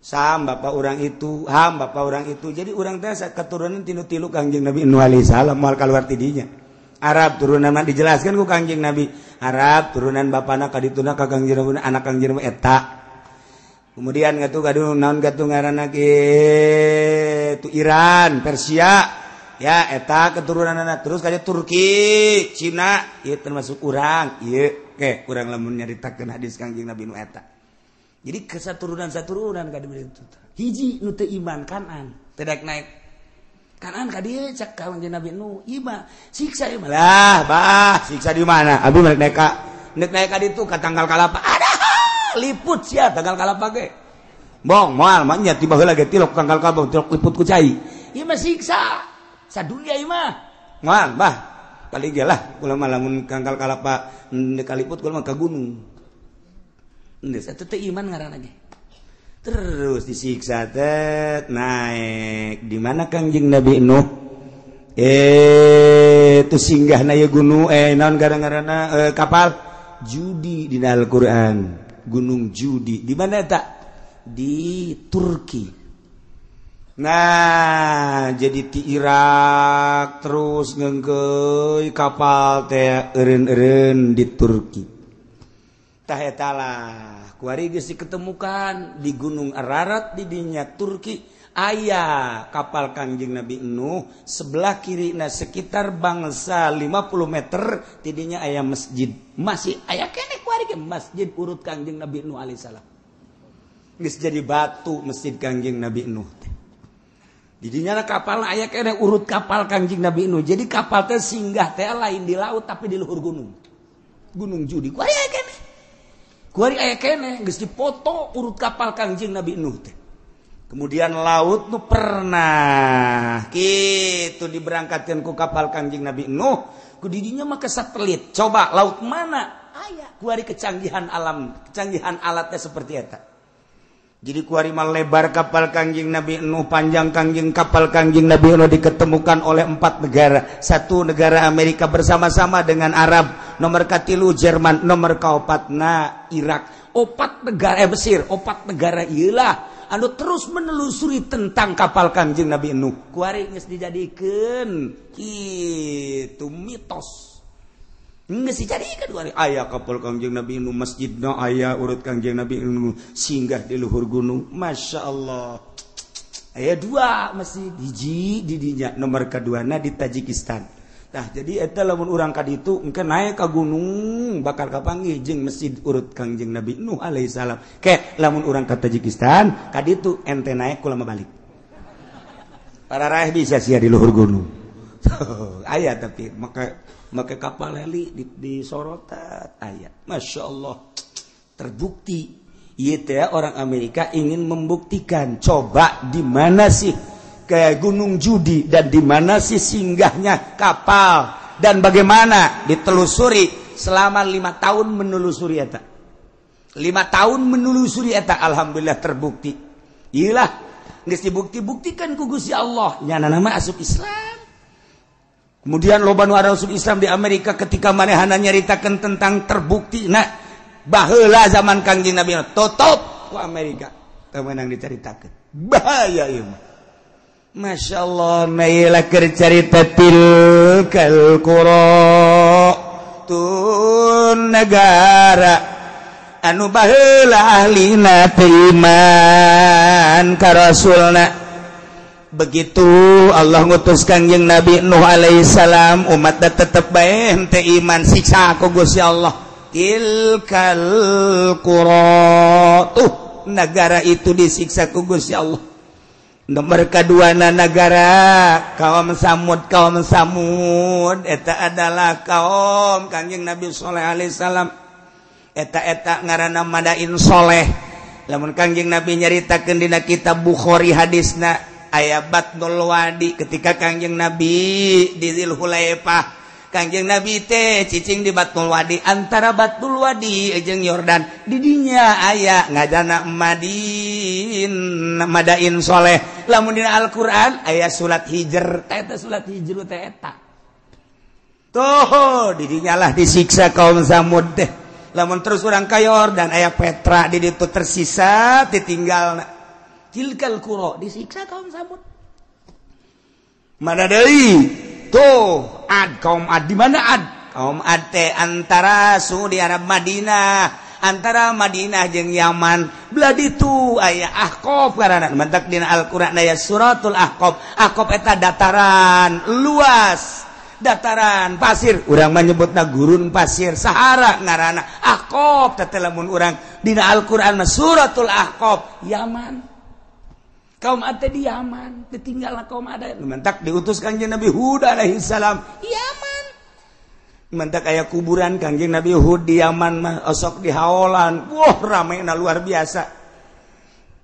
Sam bapak orang itu, Ham bapak orang itu. Jadi urang teh keturunan tilu-tilu Kangjeng Nabi Nuh alaihi salam moal kaluar ti dinya. Arab turunan mah dijelaskan ku Kangjeng Nabi. Arab turunan bapana ka dituna ka Kangjeng Nabi anak Kangjeng Nabi eta. Kemudian ngatu kadu naon gatu ngaranna kitu Iran, Persia. Ya eta keturunanna terus ka Turki, Cina, ieu termasuk urang, ieu ke urang lamun nyaritakeun hadis Kangjeng Nabi nu eta. Jadi kesaturunan-saturunan ka ditu. Hiji nu teu iman Kanan, teu daek naik. Kanan ka dieu cek Kangjeng Nabi Nuh, ieu mah siksa ieu mah. Lah, bah, siksa di mana? Abi mah naik ka ditu ka tanggal kalapa. Ada liput sia tanggal kalapa ge. Bong, moal mah nya tiba heula ge tilok tanggal kalapa tilok liput ku cai. Ieu mah siksa sadunia ieu mah. Moal, bah. Paling ge lah kula mah lamun tanggal kalapa ndek kaliput kula mah ka gunung. Geus eta teh iman ngaranna ge. Terus disiksa tet naik di mana Kangjeng Nabi Nuh itu singgah na ieu gunung naon gara-garana kapal Judi di Al-Qur'an, Gunung Judi di mana eta? Di Turki. Nah, jadi di Irak terus ngeungkeuy kapal teh eureun-eureun di Turki. Tah eta lah kuari geus diketemukan di Gunung Ararat di dinya Turki aya kapal Kangjeng Nabi Nuh sebelah kirina sekitar bangsa 50 meter tidinya aya masjid, masih aya keneh kuari ge masjid urut Kangjeng Nabi Nuh alaihissalam. Geus jadi batu masjid Kangjeng Nabi Nuh teh. Di dinya kapal aya keneh urut kapal Kangjeng Nabi Nuh. Jadi kapal teh singgah teh lain di laut tapi di luhur gunung. Gunung Judi kuari aya keneh. Kuari aya keneh geus dipoto urut kapal Kangjeng Nabi Nuh teh. Kemudian laut nu pernah kitu diberangkatkeun ku kapal Kangjeng Nabi Nuh, ku didinya mah ke satelit. Coba laut mana? Aya kuari kecanggihan alam, kecanggihan alatnya seperti eta. Jadi kuari mah lebar kapal Kangjeng Nabi Nuh, panjang kangjeng kapal Kangjeng Nabi Nuh diketemukan oleh 4 negara. Satu negara Amerika bersama-sama dengan Arab, nomor katilu Jerman, nomor kaopatna Irak. 4 negara Mesir, 4 negara ieulah anu terus menelusuri tentang kapal Kangjeng Nabi Nuh. Kuari geus dijadikeun kitu mitos. Geus dijadikeun kuari aya kapal Kangjeng Nabi Nuh, masjidna aya urut Kangjeng Nabi Nuh singgah di luhur gunung. Masya Allah. Aya 2 masjid, hiji di dinya, nomor kaduana di Tajikistan. Nah, jadi eta lamun urang ka ditu engke naik ka gunung bakal kapanggih jeung masjid urut Kangjeng Nabi Nuh alaihissalam. Ke lamun urang ka Tajikistan ka ditu ente naik kula mah balik. Para raih bisa sia di luhur gunung. Aya tapi make kapal heli di sorotan aya. Masya Allah. Terbukti ieu teh orang Amerika ingin membuktikan coba di mana sih ke Gunung Judi dan di mana sih singgahnya kapal dan bagaimana ditelusuri selama 5 tahun menelusuri eta. 5 tahun menelusuri eta, alhamdulillah terbukti. Iyalah geus dibukti-buktikan ku Gusti Allah nyana nama asup Islam. Kemudian loba nu asup Islam di Amerika ketika manehana nyaritakeun tentang terbukti nah baheula zaman Kangjeng Nabi tutup ku Amerika teu meunang dicaritakeun. Bahaya ieu mah. Masya Allah, mailah cerita tilkal qura tun negara anu baheula ahlina teu iman ka rasulna. Begitu Allah ngutus Kangjeng Nabi Nuh alaihissalam, umatna tetep bae henteu iman, siksa ku Gusti Allah. Tilkal qura tuh negara itu disiksa ku Gusti Allah. Nomor kedua negara kaum Samud, kaum Samud eta adalah kaum Kangjeng Nabi Sholeh alaihissalam. Eta-eta ngaranna Madain Soleh. Lamun Kangjeng Nabi nyaritakeun dina kitab Bukhari hadisna aya Batnul Wadi ketika Kangjeng Nabi di Dzulhulaifah. Kangjeng Nabi teh cicing di Batnul Wadi, antara Batnul Wadi jeung Yordan di dinya aya ngajana Madin Madain Soleh. Lamun dina Al-Qur'an aya surat Hijr, teh eta surat Hijr teh eta. Tuh di dinya lah disiksa kaum Samud teh. Lamun terus urang ka Yordan aya Petra di ditu tersisa ditinggalna. Tilkal qura disiksa kaum Samud. Mana deui? Tuh Ad, kaum Ad di mana Ad? Kaum Ad teh antara Saudi Arab Madinah, antara Madinah jeung Yaman. Belah ditu aya Ahqaf ngaranna. Mantak dina Al-Qur'an aya suratul Ahqaf. Ahqaf eta dataran luas, dataran pasir. Urang mah nyebutna gurun pasir Sahara ngaranna. Ahqaf teh lamun urang dina Al-Qur'an mah suratul Ahqaf Yaman. Kaum Ad teh di Yaman, ditinggal kaum Ad. Mantak diutus Kangjeng Nabi Hud alaihi salam. Yaman. Mantak aya kuburan Kangjeng Nabi Hud di Yaman mah osok di haolan. Wah, ramena luar biasa.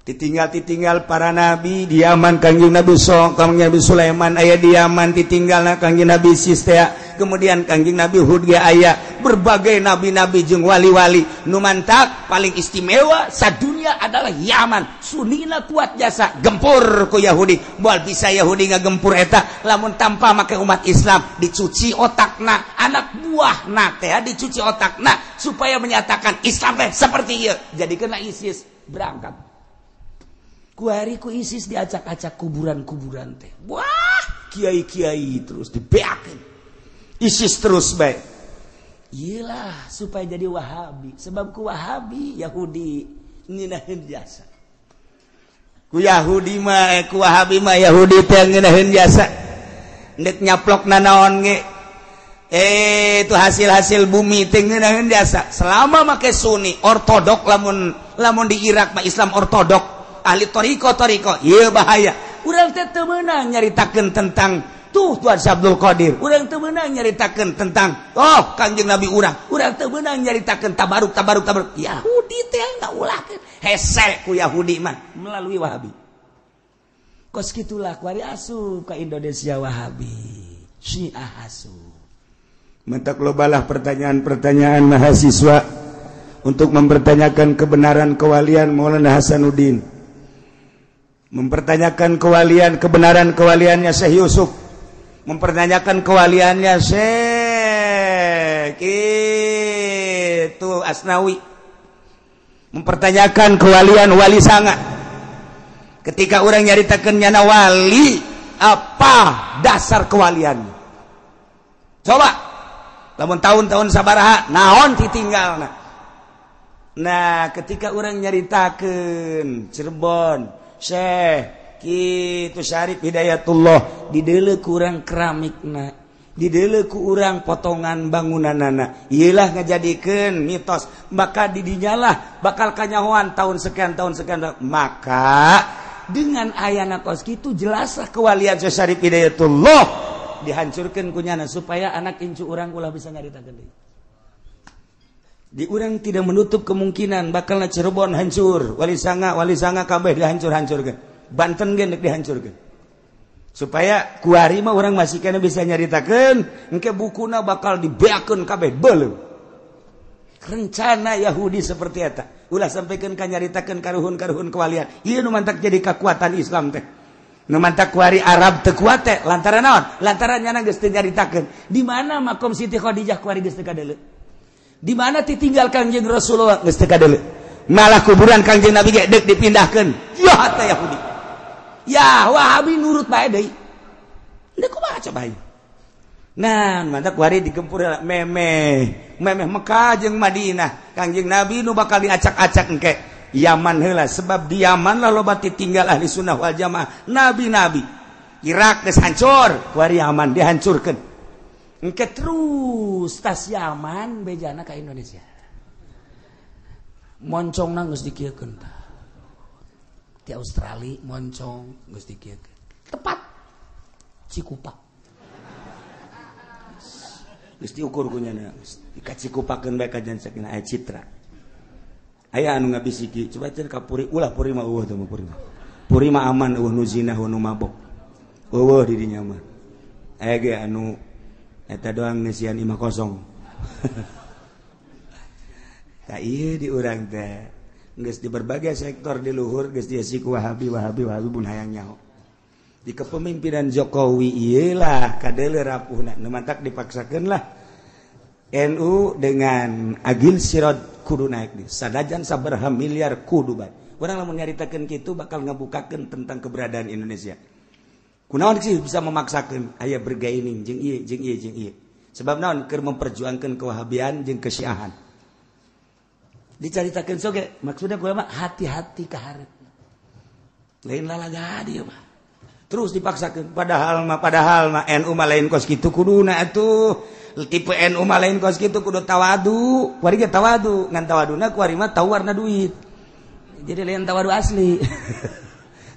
Ditinggal-ditinggal para nabi di Yaman, Kangjeng Nabi Kangjeng Nabi Sulaiman aya di Yaman, ditinggalna Kangjeng Nabi Sistea, kemudian Kangjeng Nabi Hud ge aya, berbagai nabi-nabi jeung wali-wali. Nu mantak paling istimewa sadunia adalah Yaman. Sunina kuat jasa gempur ku Yahudi. Moal bisa Yahudi ngagempur eta lamun tanpa make umat Islam dicuci otakna, anak buahna teh dicuci otakna supaya menyatakan Islam teh seperti ieu. Jadikeunna ISIS berangkat. Kuari ku ISIS diacak-acak kuburan-kuburan teh. Wah, kiai-kiai terus dibeakeun. ISIS terus bae. Iyalah supaya jadi Wahabi. Sebab ku Wahabi Yahudi ngeunaheun jasa. Ku Yahudi mah ku Wahabi mah Yahudi teh ngeunaheun jasa. Ndek nyaplok nanaon ge. Itu hasil-hasil bumi teh ngeunaheun jasa. Selama make Sunni ortodok, lamun lamun di Irak mah Islam ortodok. Ahli toriko-toriko, iya bahaya. Urang teh teu meunang nyaritakeun tentang tuh Tuhan Abdul Qadir. Urang teu meunang nyaritakeun tentang oh Kangjeng Nabi urang. Urang teu meunang nyaritakeun tabaruk tabaruk tabaruk. Yahudi teh ngaulahkeun. Hese ku Yahudi mah melalui Wahabi. Kos kitulah kuari asup ka Indonesia Wahabi. Syiah asup. Mentak lobalah pertanyaan-pertanyaan mahasiswa untuk mempertanyakan kebenaran kewalian Maulana Hasanuddin. Mempertanyakan kewalian kebenaran kewaliannya Syekh Yusuf, mempertanyakan kewaliannya Syekh itu Asnawi, mempertanyakan kewalian Wali Sanga. Ketika orang nyaritakeun nyana wali, apa dasar kewalian? Coba lamun tahun-tahun sabaraha naon ditinggalna. Nah, ketika orang nyaritakeun Cirebon Syekh kitu Syarif Hidayatullah dideuleu ku urang keramikna, dideuleu ku urang potongan bangunanana, ieulah ngajadikeun mitos. Maka didinyalah bakal kanyahoan tahun sekian tahun sekian. Maka dengan ayana kos kitu jelaslah kewalian Syekh Syarif Hidayatullah dihancurkeun ku nyana supaya anak incu urang ulah bisa nyaritakeun deui. Di urang tidak menutup kemungkinan bakal Cirebon hancur, Wali Sanga, Wali Sanga kabeh dihancur-hancurkeun. Banten ge deuk dihancurkeun. Supaya kuari mah urang masih kena bisa nyaritakeun, engke bukuna bakal dibeakeun kabeh beuleum. Rencana Yahudi seperti eta. Ulah sampaikan ka nyaritakeun karuhun-karuhun kewalian. Ieu nu mantak jadi kekuatan Islam teh. Nu mantak kuari Arab teu kuat teh lantaran naon? Lantaran nyana geus teu nyaritakeun. Di mana makom Siti Khadijah kuari geus teu kadeuleu. Di mana ditinggal Kangjeng Rasulullah geus teu kadeuleu. Malah kuburan Kangjeng Nabi ge deuk dipindahkeun. Ya teh Yahudi. Ya Wahabi nurut bae deui. Deuk kumaha coba ieu? Nah, mantak kuari digempur memeh. Memeh Mekah jeung Madinah. Kangjeng Nabi nu bakal diacak-acak engke. Yaman heula sebab di Yaman lah loba ditinggal ahli sunnah wal jamaah. Nabi-nabi. Irak geus hancur, kuari Yaman dihancurkeun. Engke terus tas Yaman bejana ka Indonesia. Moncongna geus dikieukeun tah. Di Australia moncong geus dikieukeun. Tepat Cikupa. Geus diukur ku nyana, geus dikacikupakeun bae ka jan sakina aya citra. Aya anu ngabisiki, coba cenah ka Puri, ulah Puri mah eueuh teh mah Puri mah. Puri mah aman eueuh nu zina eueuh nu mabok. Eueuh di dinya mah. Aya ge anu eta doang ngeusian imah kosong. Ka ieu di urang teh geus di berbagai sektor di luhur geus diisi ku Wahabi Wahabi Wahabi bun hayang nyaho. Di kepemimpinan Jokowi ieu lah kadeuleu rapuhna nu mantak dipaksakeun lah NU dengan Agil Sirot kudu naik di sanajan sabaraha miliar kudu bae. Urang lamun nyaritakeun kitu bakal ngabukakeun tentang keberadaan Indonesia. Kunaon sih bisa memaksakeun aya bergaining jeung ieu jeung ieu jeung ieu. Sebab naon keur memperjuangkeun kewahabian jeung kesyiahan. Dicaritakeun soge maksudna kumaha hati-hati ka hareup. Lain lalaga dieu mah. Terus dipaksakeun padahal mah NU mah lain kos kitu kuduna atuh. Tipe NU mah lain kos kitu kudu tawadu. Kuari ge tawadu, ngan tawaduna kuari mah tau warna duit. Jadi lain tawadu asli.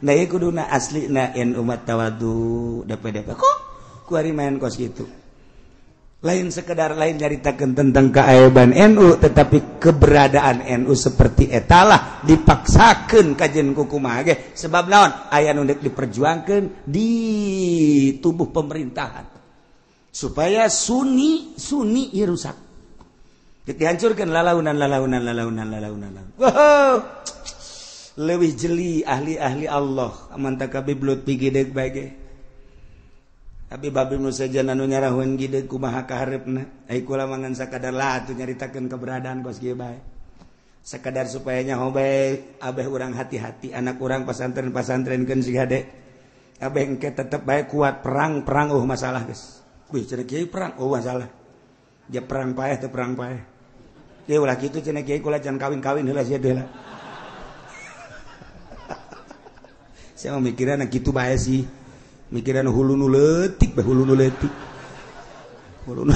Nah ieu kuduna aslina NU umat tawadu DPDP kok kuari main kos gitu. Lain sekedar lain nyaritakeun tentang keaiban NU, tetapi keberadaan NU seperti etalah dipaksakeun kajen kukumaha ge sebab naon aya nu deuk diperjuangkeun di tubuh pemerintahan supaya Sunni Sunni ieu rusak. Dihancurkan lalaunan lalaunan lalaunan lalaunan. Wow. Leuwih jeli ahli-ahli Allah aman takabiblut pigideg bae ge. Tapi babi nu sejen anu nyarahun gideg kumaha kaharepna. Ai kula mah ngan sakadar lah atuh nyaritakeun keberadaan kos kieu bae. Sakadar supaya nyaho bae abeh urang hati-hati anak urang pasantren-pasantrenkeun si hade. Abeh engke tetep bae kuat perang-perang oh masalah geus. Wih cenah kieu perang oh masalah. Dia perang paeh teu perang paeh. Dia ulah kitu cenah kiai kula jangan kawin-kawin heula sia deui lah. Saya mah mikiran kitu bae sih. Mikiran hulu nu leutik bae hulu nu leutik. Hulu nu.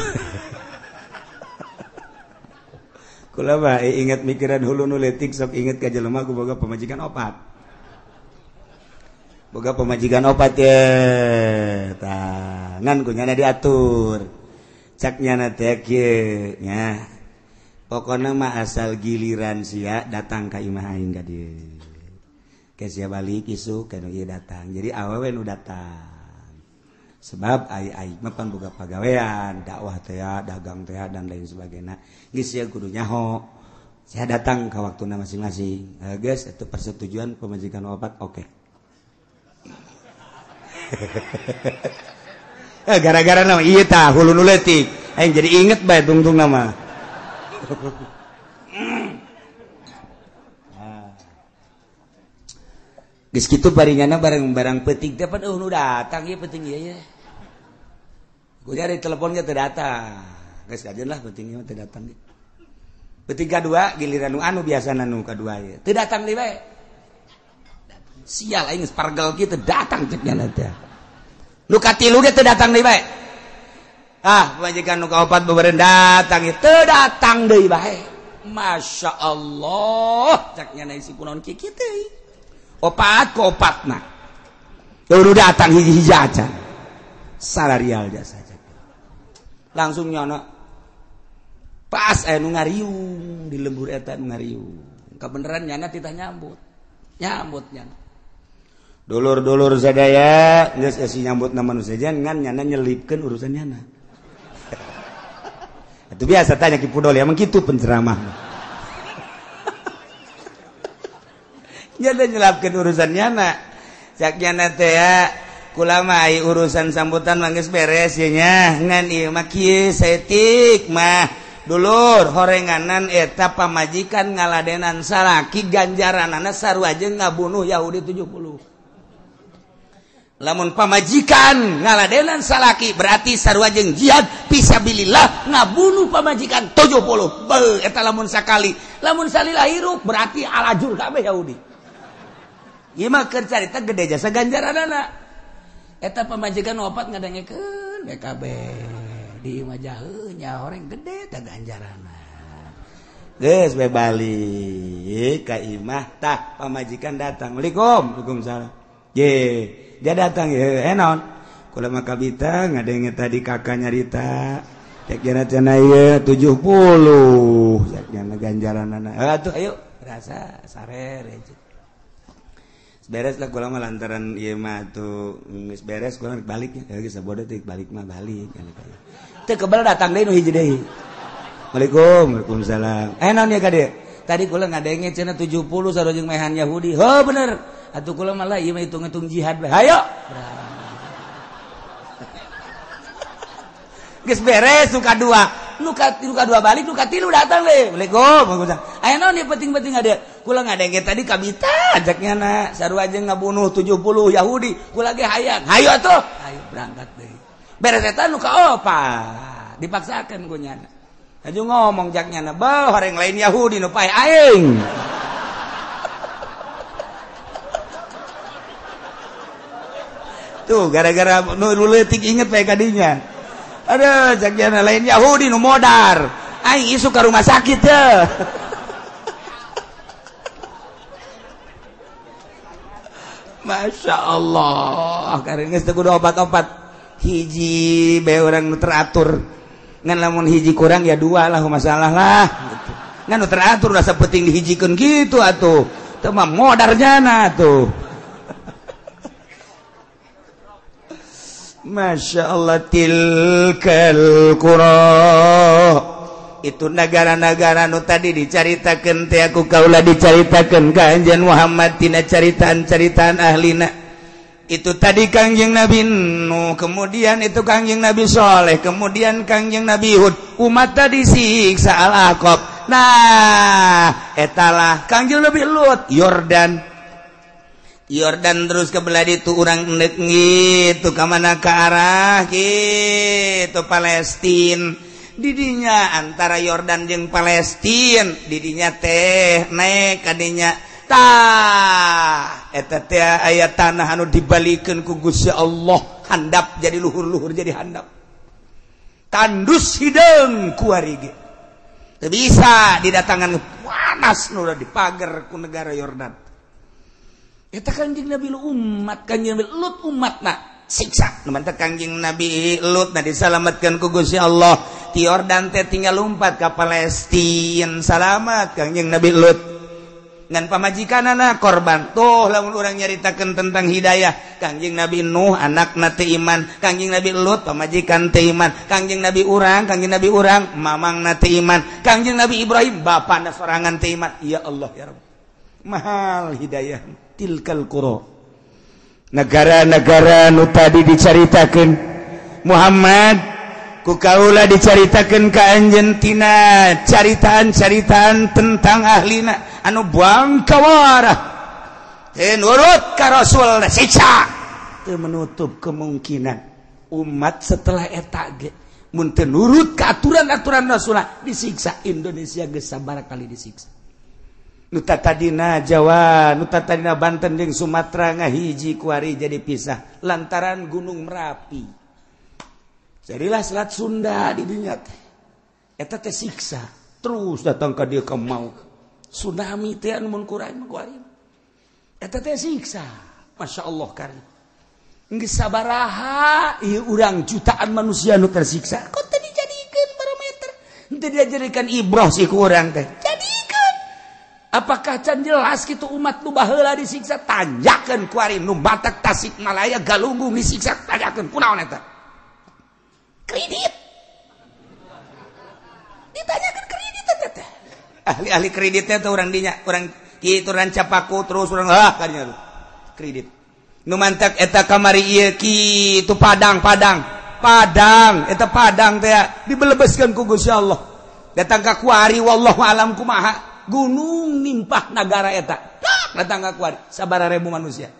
Kula mah inget mikiran hulu nu leutik sok inget ka jelema ku boga pamajikan opat. Boga pamajikan opat ye. Tah, ngan ku nyana diatur. Cak nyana teh kieu nya. Pokona mah asal giliran sia datang ka imah aing ka dieu. Ke sia balik isuk ka nu ieu datang. Jadi awewe nu datang. Sebab ai aing mah pan boga pagawean, dakwah teh, dagang teh dan lain sebagainya. Geus sia kudu nyaho. Sia datang ka waktuna masing-masing. Geus itu persetujuan pamajikan opat oke. Gara-gara nama ieu tah hulu nu leutik. Aing jadi inget bae tungtung nama. Geus kitu baringana barang-barang peuting teh pan eueuh nu datang ieu peuting ieu ye. Ku cari telepon ge teu datang. Geus kajeun lah peuting ieu teu datang. Peuting kadua giliran nu anu biasana nu kadua ieu. Teu datang deui bae. Sial aing geus pargel kieu teu datang cek nya teh. Nu katilu ge teu datang deui bae. Ah, pamajikan nu kaopat beureun datang ieu teu datang deui bae. Masya Allah, cek nya si kunaon kieu kieu teh. Opat ke opatna. Udah datang hiji-hiji aja. Salarial jasa aja. Langsung nyono. Pas aya nu ngariung di lembur eta nu ngariung. Kabeneran nyana titah nyambut. Nyambut nyana. Dulur-dulur sadaya geus esi nyambut na manusia ngan nyana nyelipkeun urusan nyana. Itu biasa tanya Ki Pudol emang kitu penceramah. Nyana nyelapkeun urusan nyana. Cak nyana teh ya kula mah ai urusan sambutan mah geus beres ye nya. Ngan ieu mah kieu saeutik mah dulur horenganan eta pamajikan ngaladenan salaki ganjaranana sarua jeung ngabunuh Yahudi 70. Lamun pamajikan ngaladenan salaki berarti sarua jeung jihad fisabilillah ngabunuh pamajikan 70. Beuh eta lamun sakali, lamun salila hirup berarti alajur kabeh Yahudi. Ieu mah keur carita gede jasa ganjaranana. Eta pamajikan opat ngadengekeun BKB di imah jaheu nya horeng gede teh ganjaranna. Geus we balik ka imah tah pamajikan datang. Waalaikum, waalaikumsalam. Ye, dia datang ye, naon? Kula mah kabita ngadenge tadi kakak nyarita. Cek jana cenah ieu 70. Cek jana ganjaranana. Atuh ayo rasa sarer aja. Beres lah kula mah lantaran ieu mah atuh geus beres kula balik ya geus sabodo teh balik mah balik. Teu kebel datang deui nu hiji deui. Waalaikum, waalaikumsalam. Naon ya ka dieu? Tadi kula ngadenge cenah 70 sarua jeung mehan Yahudi. Heuh bener. Atuh kula malah ieu mah hitung-hitung jihad bae. Hayo. Geus beres nu kadua. Nu kadua balik, nu katilu datang deui. Waalaikum, waalaikumsalam. Aya naon ieu penting-penting ada. Kula ngadenge tadi kabita ajaknya na sarua jeung ngabunuh 70 Yahudi. Kula ge hayang. Hayo atuh. Hayo berangkat deui. Beres eta nu kaopat. Dipaksakeun ku nyana. Aju ngomong jak nyana, "Beuh, horeng lain Yahudi nu pae aing." Tuh gara-gara nu leutik inget bae kadinya. Aduh, jak nyana lain Yahudi nu modar. Aing isuk ka rumah sakit teh. Masya Allah karena geus teu kudu obat-obat hiji bae urang nu teratur ngan lamun hiji kurang ya dua lah masalah lah gitu. Ngan nu teratur rasa penting dihijikeun gitu atuh teu mah modarnyana tuh. Masya Allah tilkal qura itu negara-negara nu tadi dicaritakeun teh aku kaula dicaritakeun ka Anjeun Muhammad tina caritaan-caritaan ahlina itu tadi Kangjeng Nabi Nuh, kemudian itu Kangjeng Nabi Soleh, kemudian Kangjeng Nabi Hud, umat tadi siksa Al-Aqab. Nah etalah Kangjeng Nabi Lut, Yordan Yordan terus ke belah itu urang endek gitu ka mana ke arah gitu Palestin didinya antara Yordan jeung Palestin didinya teh naik kadinya tah eta teh aya tanah anu dibalikeun ku Gusti Allah handap jadi luhur-luhur jadi handap tandus hideung kuari ge teu bisa didatangan panas nu dipager ku negara Yordan. Eta Kangjeng Nabi umat Kangjeng Nabi Lut umatna siksa nu mantep Kangjeng Nabi Lut na disalametkeun ku Gusti Allah ti Yordan teh tinggal lumpat ka Palestina salamat Kangjeng Nabi Lut ngan pamajikanana korban tuh lamun urang nyaritakeun tentang hidayah Kangjeng Nabi Nuh anakna teu iman Kangjeng Nabi Lut pamajikan teu iman Kangjeng Nabi urang mamangna teu iman Kangjeng Nabi Ibrahim bapana sorangan teu iman. Ya Allah ya Rabb mahal hidayah. Tilkal qura negara-negara nu tadi dicaritakeun Muhammad ku kaula dicaritakeun ka anjeun tina caritaan-caritaan tentang ahlina anu bangkawarah teu nurut ka Rasul siksa teu menutup kemungkinan umat setelah eta ge mun teu nurut ka aturan-aturan Rasul disiksa. Indonesia geus sabaraha kali disiksa. Nu tadina Jawa, nu tadina Banten jeung Sumatera ngahiji kuari jadi pisah lantaran Gunung Merapi. Jadilah Selat Sunda di dinya teh. Eta teh siksa, terus datang ka dieu ka maut. Tsunami teh anu mun kurang kuari. Eta teh siksa. Masya Allah kari. Geus sabaraha ieu urang jutaan manusia nu tersiksa. Kok teu dijadikeun barometer? Teu dijadikeun ibroh si ku urang teh. Apakah can jelas gitu umat nu baheula disiksa tanjakeun kuari nu Batak Tasikmalaya Galunggung disiksa tanjakeun kunaon eta kredit ditanyakeun kredit eta teh ahli-ahli kreditnya teh urang dinya urang kitu rancapaku terus urang ah kadinya kredit nu mantak eta kamari ieu kitu Padang Padang Padang eta Padang teh dibelebeskeun ku Gusti Allah datang ka kuari wallahu alam kumaha gunung nimpah nagara eta datang ka kuari sabaraha ribu manusia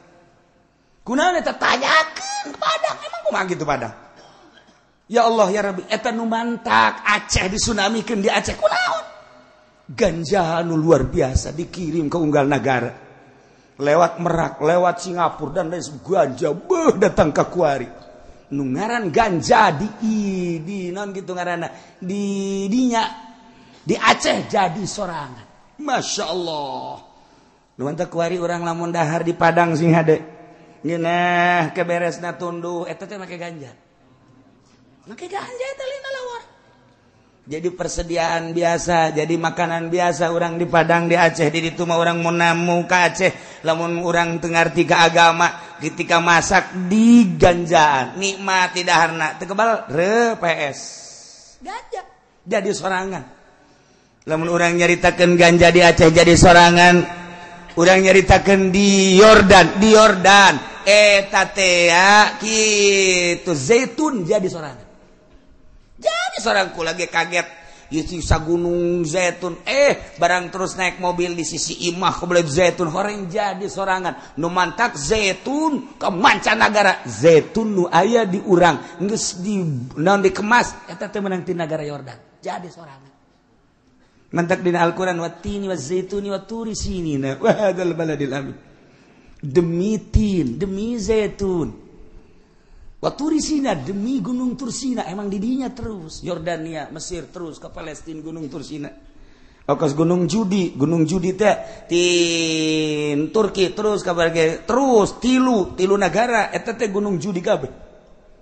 kunaon eta tanyakeun Padang emang kumaha kitu Padang ya Allah ya Rabbi eta nu mantak Aceh disunamikeun di Aceh kunaon ganja nu luar biasa dikirim ke unggal nagara lewat Merak lewat Singapura dan lain ganja beuh datang ka kuari nu ngaran ganja di naon kitu ngaranna di dinya di Aceh jadi sorangan. Masya Allah. Nu mantap kuari urang lamun dahar di Padang sing hade. Ngeunah keberesna tunduh eta teh make ganja. Make ganja eta lina lawar. Jadi persediaan biasa, jadi makanan biasa urang di Padang di Aceh di ditu mah urang mun namu ka Aceh, lamun urang teu ngarti ka agama, ketika masak di ganjaan, nikmat di daharna teu kebal re PS. Ganja jadi sorangan. Lamun urang nyaritakeun ganja di Aceh jadi sorangan, urang nyaritakeun di Yordan eta teh kitu zaitun jadi sorangan. Jadi sorangan ku lagi kaget ieu sisa gunung zaitun barang terus naik mobil di sisi imah kebelet zaitun horeng jadi sorangan. Nu mantak zaitun ke mancanagara, zaitun nu aya di urang geus di naon dikemas eta teh meunang ti nagara Yordan jadi sorangan. Mantak dina Al-Quran watini wazaituni waturi sinina wa hadzal baladil amin. Demi tin, demi zaitun. Waturi sina, demi gunung Tursina, emang didinya terus Yordania, Mesir terus ke Palestina gunung Tursina. Okas Gunung Judi, Gunung Judi teh di Turki terus kabar ge terus tilu negara eta teh Gunung Judi kabeh.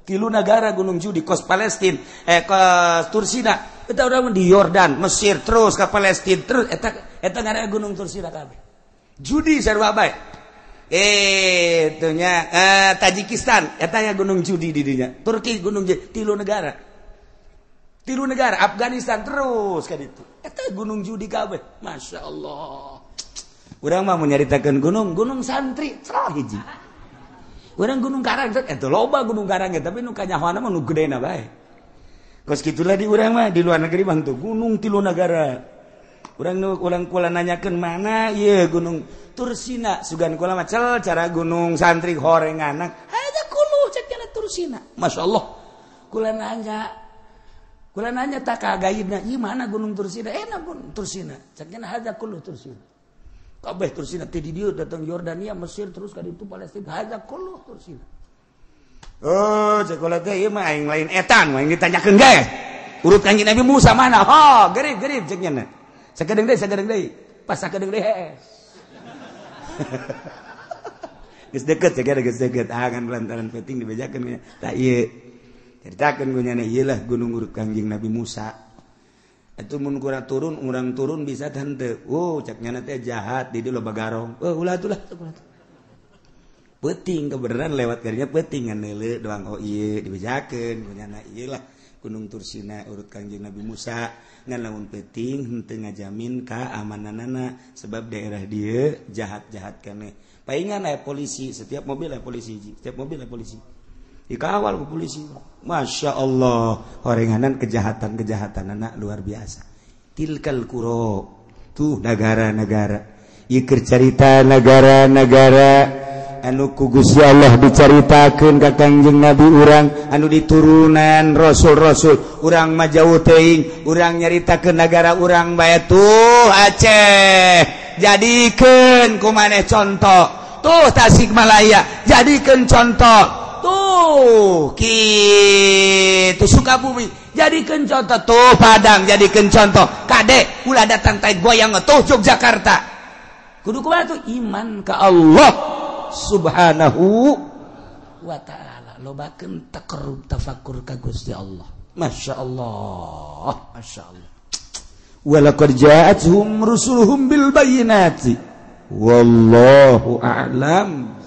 Tilu negara Gunung Judi kos Palestina, kos Tursina. Eta urang di Yordan, Mesir terus ka Palestina terus eta ngaranna Gunung Tursina kabeh. Judi sarua bae. Itunya Tajikistan eta nya Gunung Judi di dinya. Turki Gunung Judi tilu negara. Tilu negara Afghanistan terus ka ditu. Eta Gunung Judi kabeh. Masya Allah. Urang mah mau nyaritakeun gunung santri salah hiji. Urang Gunung Karang eta loba Gunung Karang ge tapi nu kanyahoana mah nu gedena bae. Kos kitulah di urang mah di luar negeri mah tuh gunung tilu negara. Urang nu urang kula nanyakeun mana ieu Gunung Tursina sugan kula mah cel cara Gunung Santri horenganak. Haja kulu cek cenah Tursina. Masya Allah. Kula nanya tak kagaibna ieu mana Gunung Tursina? Enak Gunung Tursina. Cek cenah haja kulu Tursina. Kabeh Tursina ti di dieu datang Yordania, Mesir terus ka ditu Palestina haja kulu Tursina. Oh, cek kula teh ieu mah aing lain etan, aing ditanyakeun ge. Urut Kanjeng Nabi Musa mana? Ho, gerib-gerib cek nya. Sakedeung deui. Pas sakedeung deui hees. Geus deket cek geus deket. Ah kan lantaran penting dibejakeun tah ieu. Ceritakeun ku nyana ieu lah gunung urut Kanjeng Nabi Musa. Atuh mun kurang turun, urang turun bisa henteu. Oh, cek nyana teh jahat di dieu loba garong. Oh, ulah atuh lah. Peuting kebenaran lewat garinya peuting ngan neuleuh doang oh ieu dibejakeun ku nyana ieu lah Gunung Tursina urut Kanjeng Nabi Musa. Ngan lamun peuting henteu ngajamin kaamananana sebab daerah dieu jahat-jahat keneh. Paingan aya polisi, setiap mobil aya polisi, setiap mobil aya polisi. Dikawal ku polisi. Masya Allah, horenganan kejahatan-kejahatan anak luar biasa. Tilkal kuro, tuh negara-negara. Ieu keur carita negara-negara anu ku Gusti Allah dicaritakeun ka Kangjeng Nabi urang, anu diturunan rasul-rasul. Urang mah jauh teuing, urang nyaritakeun nagara urang bae tuh Aceh. Jadikeun ku maneh contoh. Tuh Tasikmalaya, jadikeun contoh. Tuh kitu Sukabumi, jadikeun contoh. Tuh Padang, jadikeun contoh. Kade ulah datang tai goyang tuh Yogyakarta. Kudu kumaha tuh iman ka Allah Subhanahu wa ta'ala. Lobakeun taqarrub tafakur ka Gusti Allah. Masya Allah, Masya Allah. Walaqad ja'atuhum rusuluhum bil bayyinati wallahu a'lam.